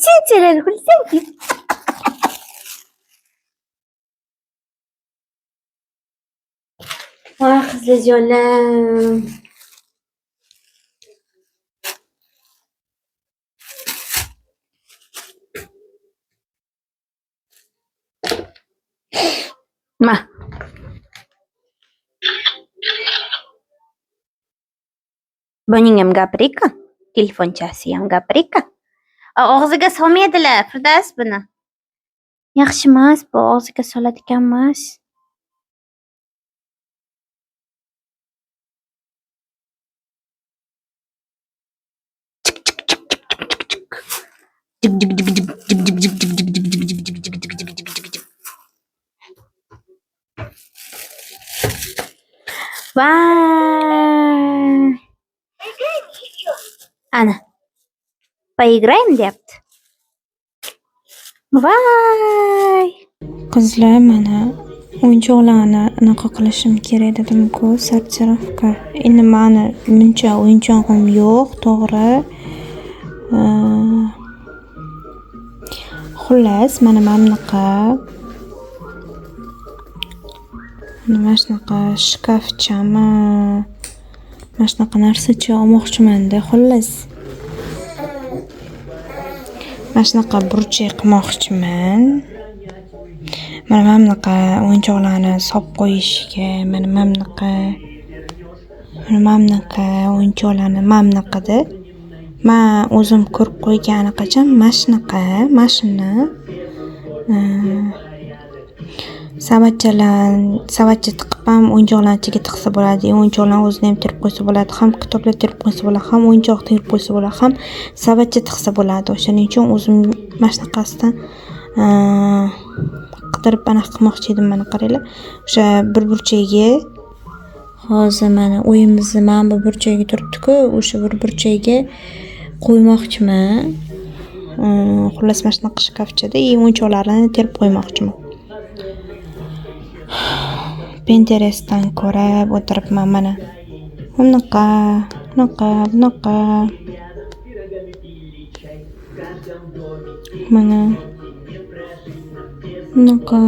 Sinchalar kulsanki. Voy qizlarjonim. Ma. Buning ham gapirika. Telefonchasi ham gapirika. Og'ziga solmaydilar, Firdavs buni. Yaxshi emas, bu og'ziga soladigan emas. Jig jig jig jig jig jig jig jig jig jig jig jig jig jig jig jig jig jig. Vay! Ana. Поиграем deyapti. Vay! Qizlar, mana o'yinchoqlarni anaqa qilishim kerak dedim-ku, сортировка. Endi mani buncha o'yinchog'im yo'q, to'g'ri. Xullas, mana bunaqa mana shunaqa shkafchami, mana shunaqa narsacha olmoqchimanda, xullas. Mana shunaqa burchak qilmoqchiman. Mana bunaqa o'yinchoqlarni solib qo'yishga, mana bunaqa, mana bunaqa o'yinchoqlarni mana bunaqada. Men o'zim ko'rib qo'ygan anaqacham mana shunaqa, mana shuni savatchalar, savatcha tiqib ham o'yinchoqlarni ichiga tiqsa bo'ladi, o'yinchoqlarni o'zini ham terib qo'ysa bo'ladi, ham kitoblar terib qo'ysa bo'ladi, ham o'yinchoq terib qo'ysa bo'ladi, ham savatcha tiqsa bo'ladi. O'shaning uchun o'zim mana shunaqasidan qidirib anaqa qilmoqchi edim. Mana qaranglar, o'sha bir burchagiga hozir mana uyimizni mana bu burchagi turibdi-ku, o'sha bir burchagiga qo'ymoqchiman. Xullas, mana shunaqa shkafchada o'yinchoqlarni terib qo'ymoqchiman. Pinterestdan ko'rib o'tiribman mana. Bunaqa, bunaqa, bunaqa. Mana bunaqa.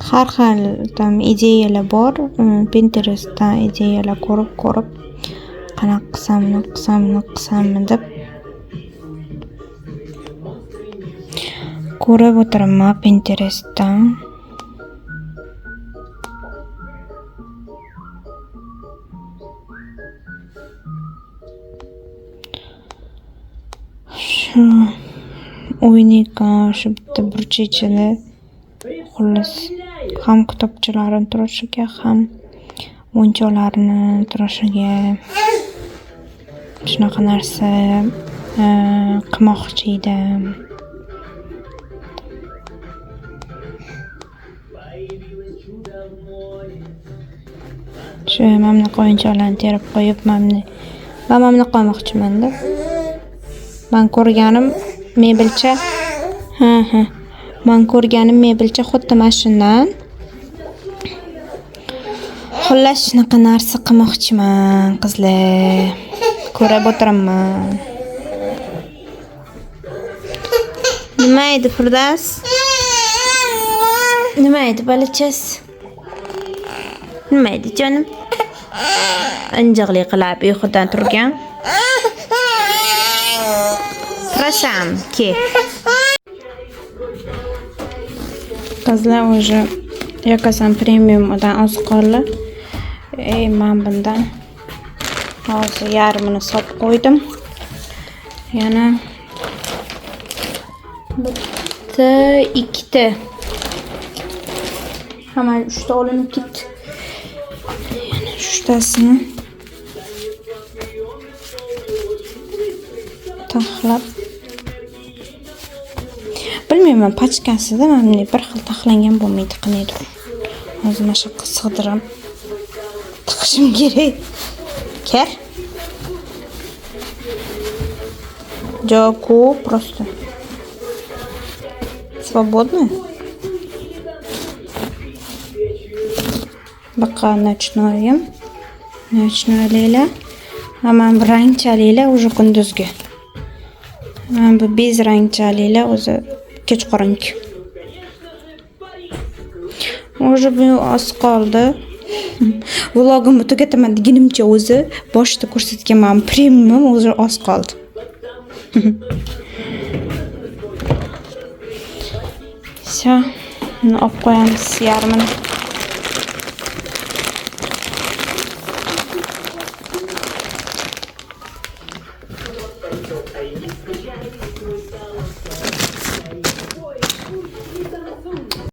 Har xil tam ideyalar bor. Pinterestdan ideyalar ko'rib-ko'rib qanaqa qilsam, bunaqa qilsam, bunaqa qilsammi deb ko'rib o'tiribman Pinterestdan. Shu o'yinga shu bitta burchakchada xullas ham kitobchalarni turishiga, ham o'yinchoqlarni turishiga shunaqa narsa qilmoqchi edim. Shu mana bunaqa o'yinchoqlarni terib qo'yib, mana bunaqa qilmoqchiman-da. Men ko'rganim mebelcha, ha. Men ko'rganim mebelcha xuddi mana shundan. Xullas, shunaqa narsa qilmoqchiman, qizlar. Ko'rib o'tiraman. Nima edi Firdavs? Nima edi balachasi? Nima edi jonim? Injiqlik qilib uyqudan turgan. Turasan, ke. Qizlar уже Yokosan premiumdan oz qoldi. Men bundan hozir yarmini solib qo'ydim. Yana bitta, ikkita. Hamma uchta olinib ketdi. Yana uchtasini taxlab bilmayman, pachkasida mana bunday bir xil taxlangan bo'lmaydi, qaniydir. Hozir mana shu yoqqa sig'dirib tiqishim kerak. Kir. Joku просто. Свободны? Baqa ночное. Ночное leyla. Mana bu rangchaliklar уже kunduzgi. Mana bu bez rangchaliklar o'zi kechqurungi. Уже bu oz qoldi. Vlogimni tugataman degunimcha o'zi boshida ko'rsatganman premium o'zi oz qoldi. Всё, buni olib qo'yamiz yarmini.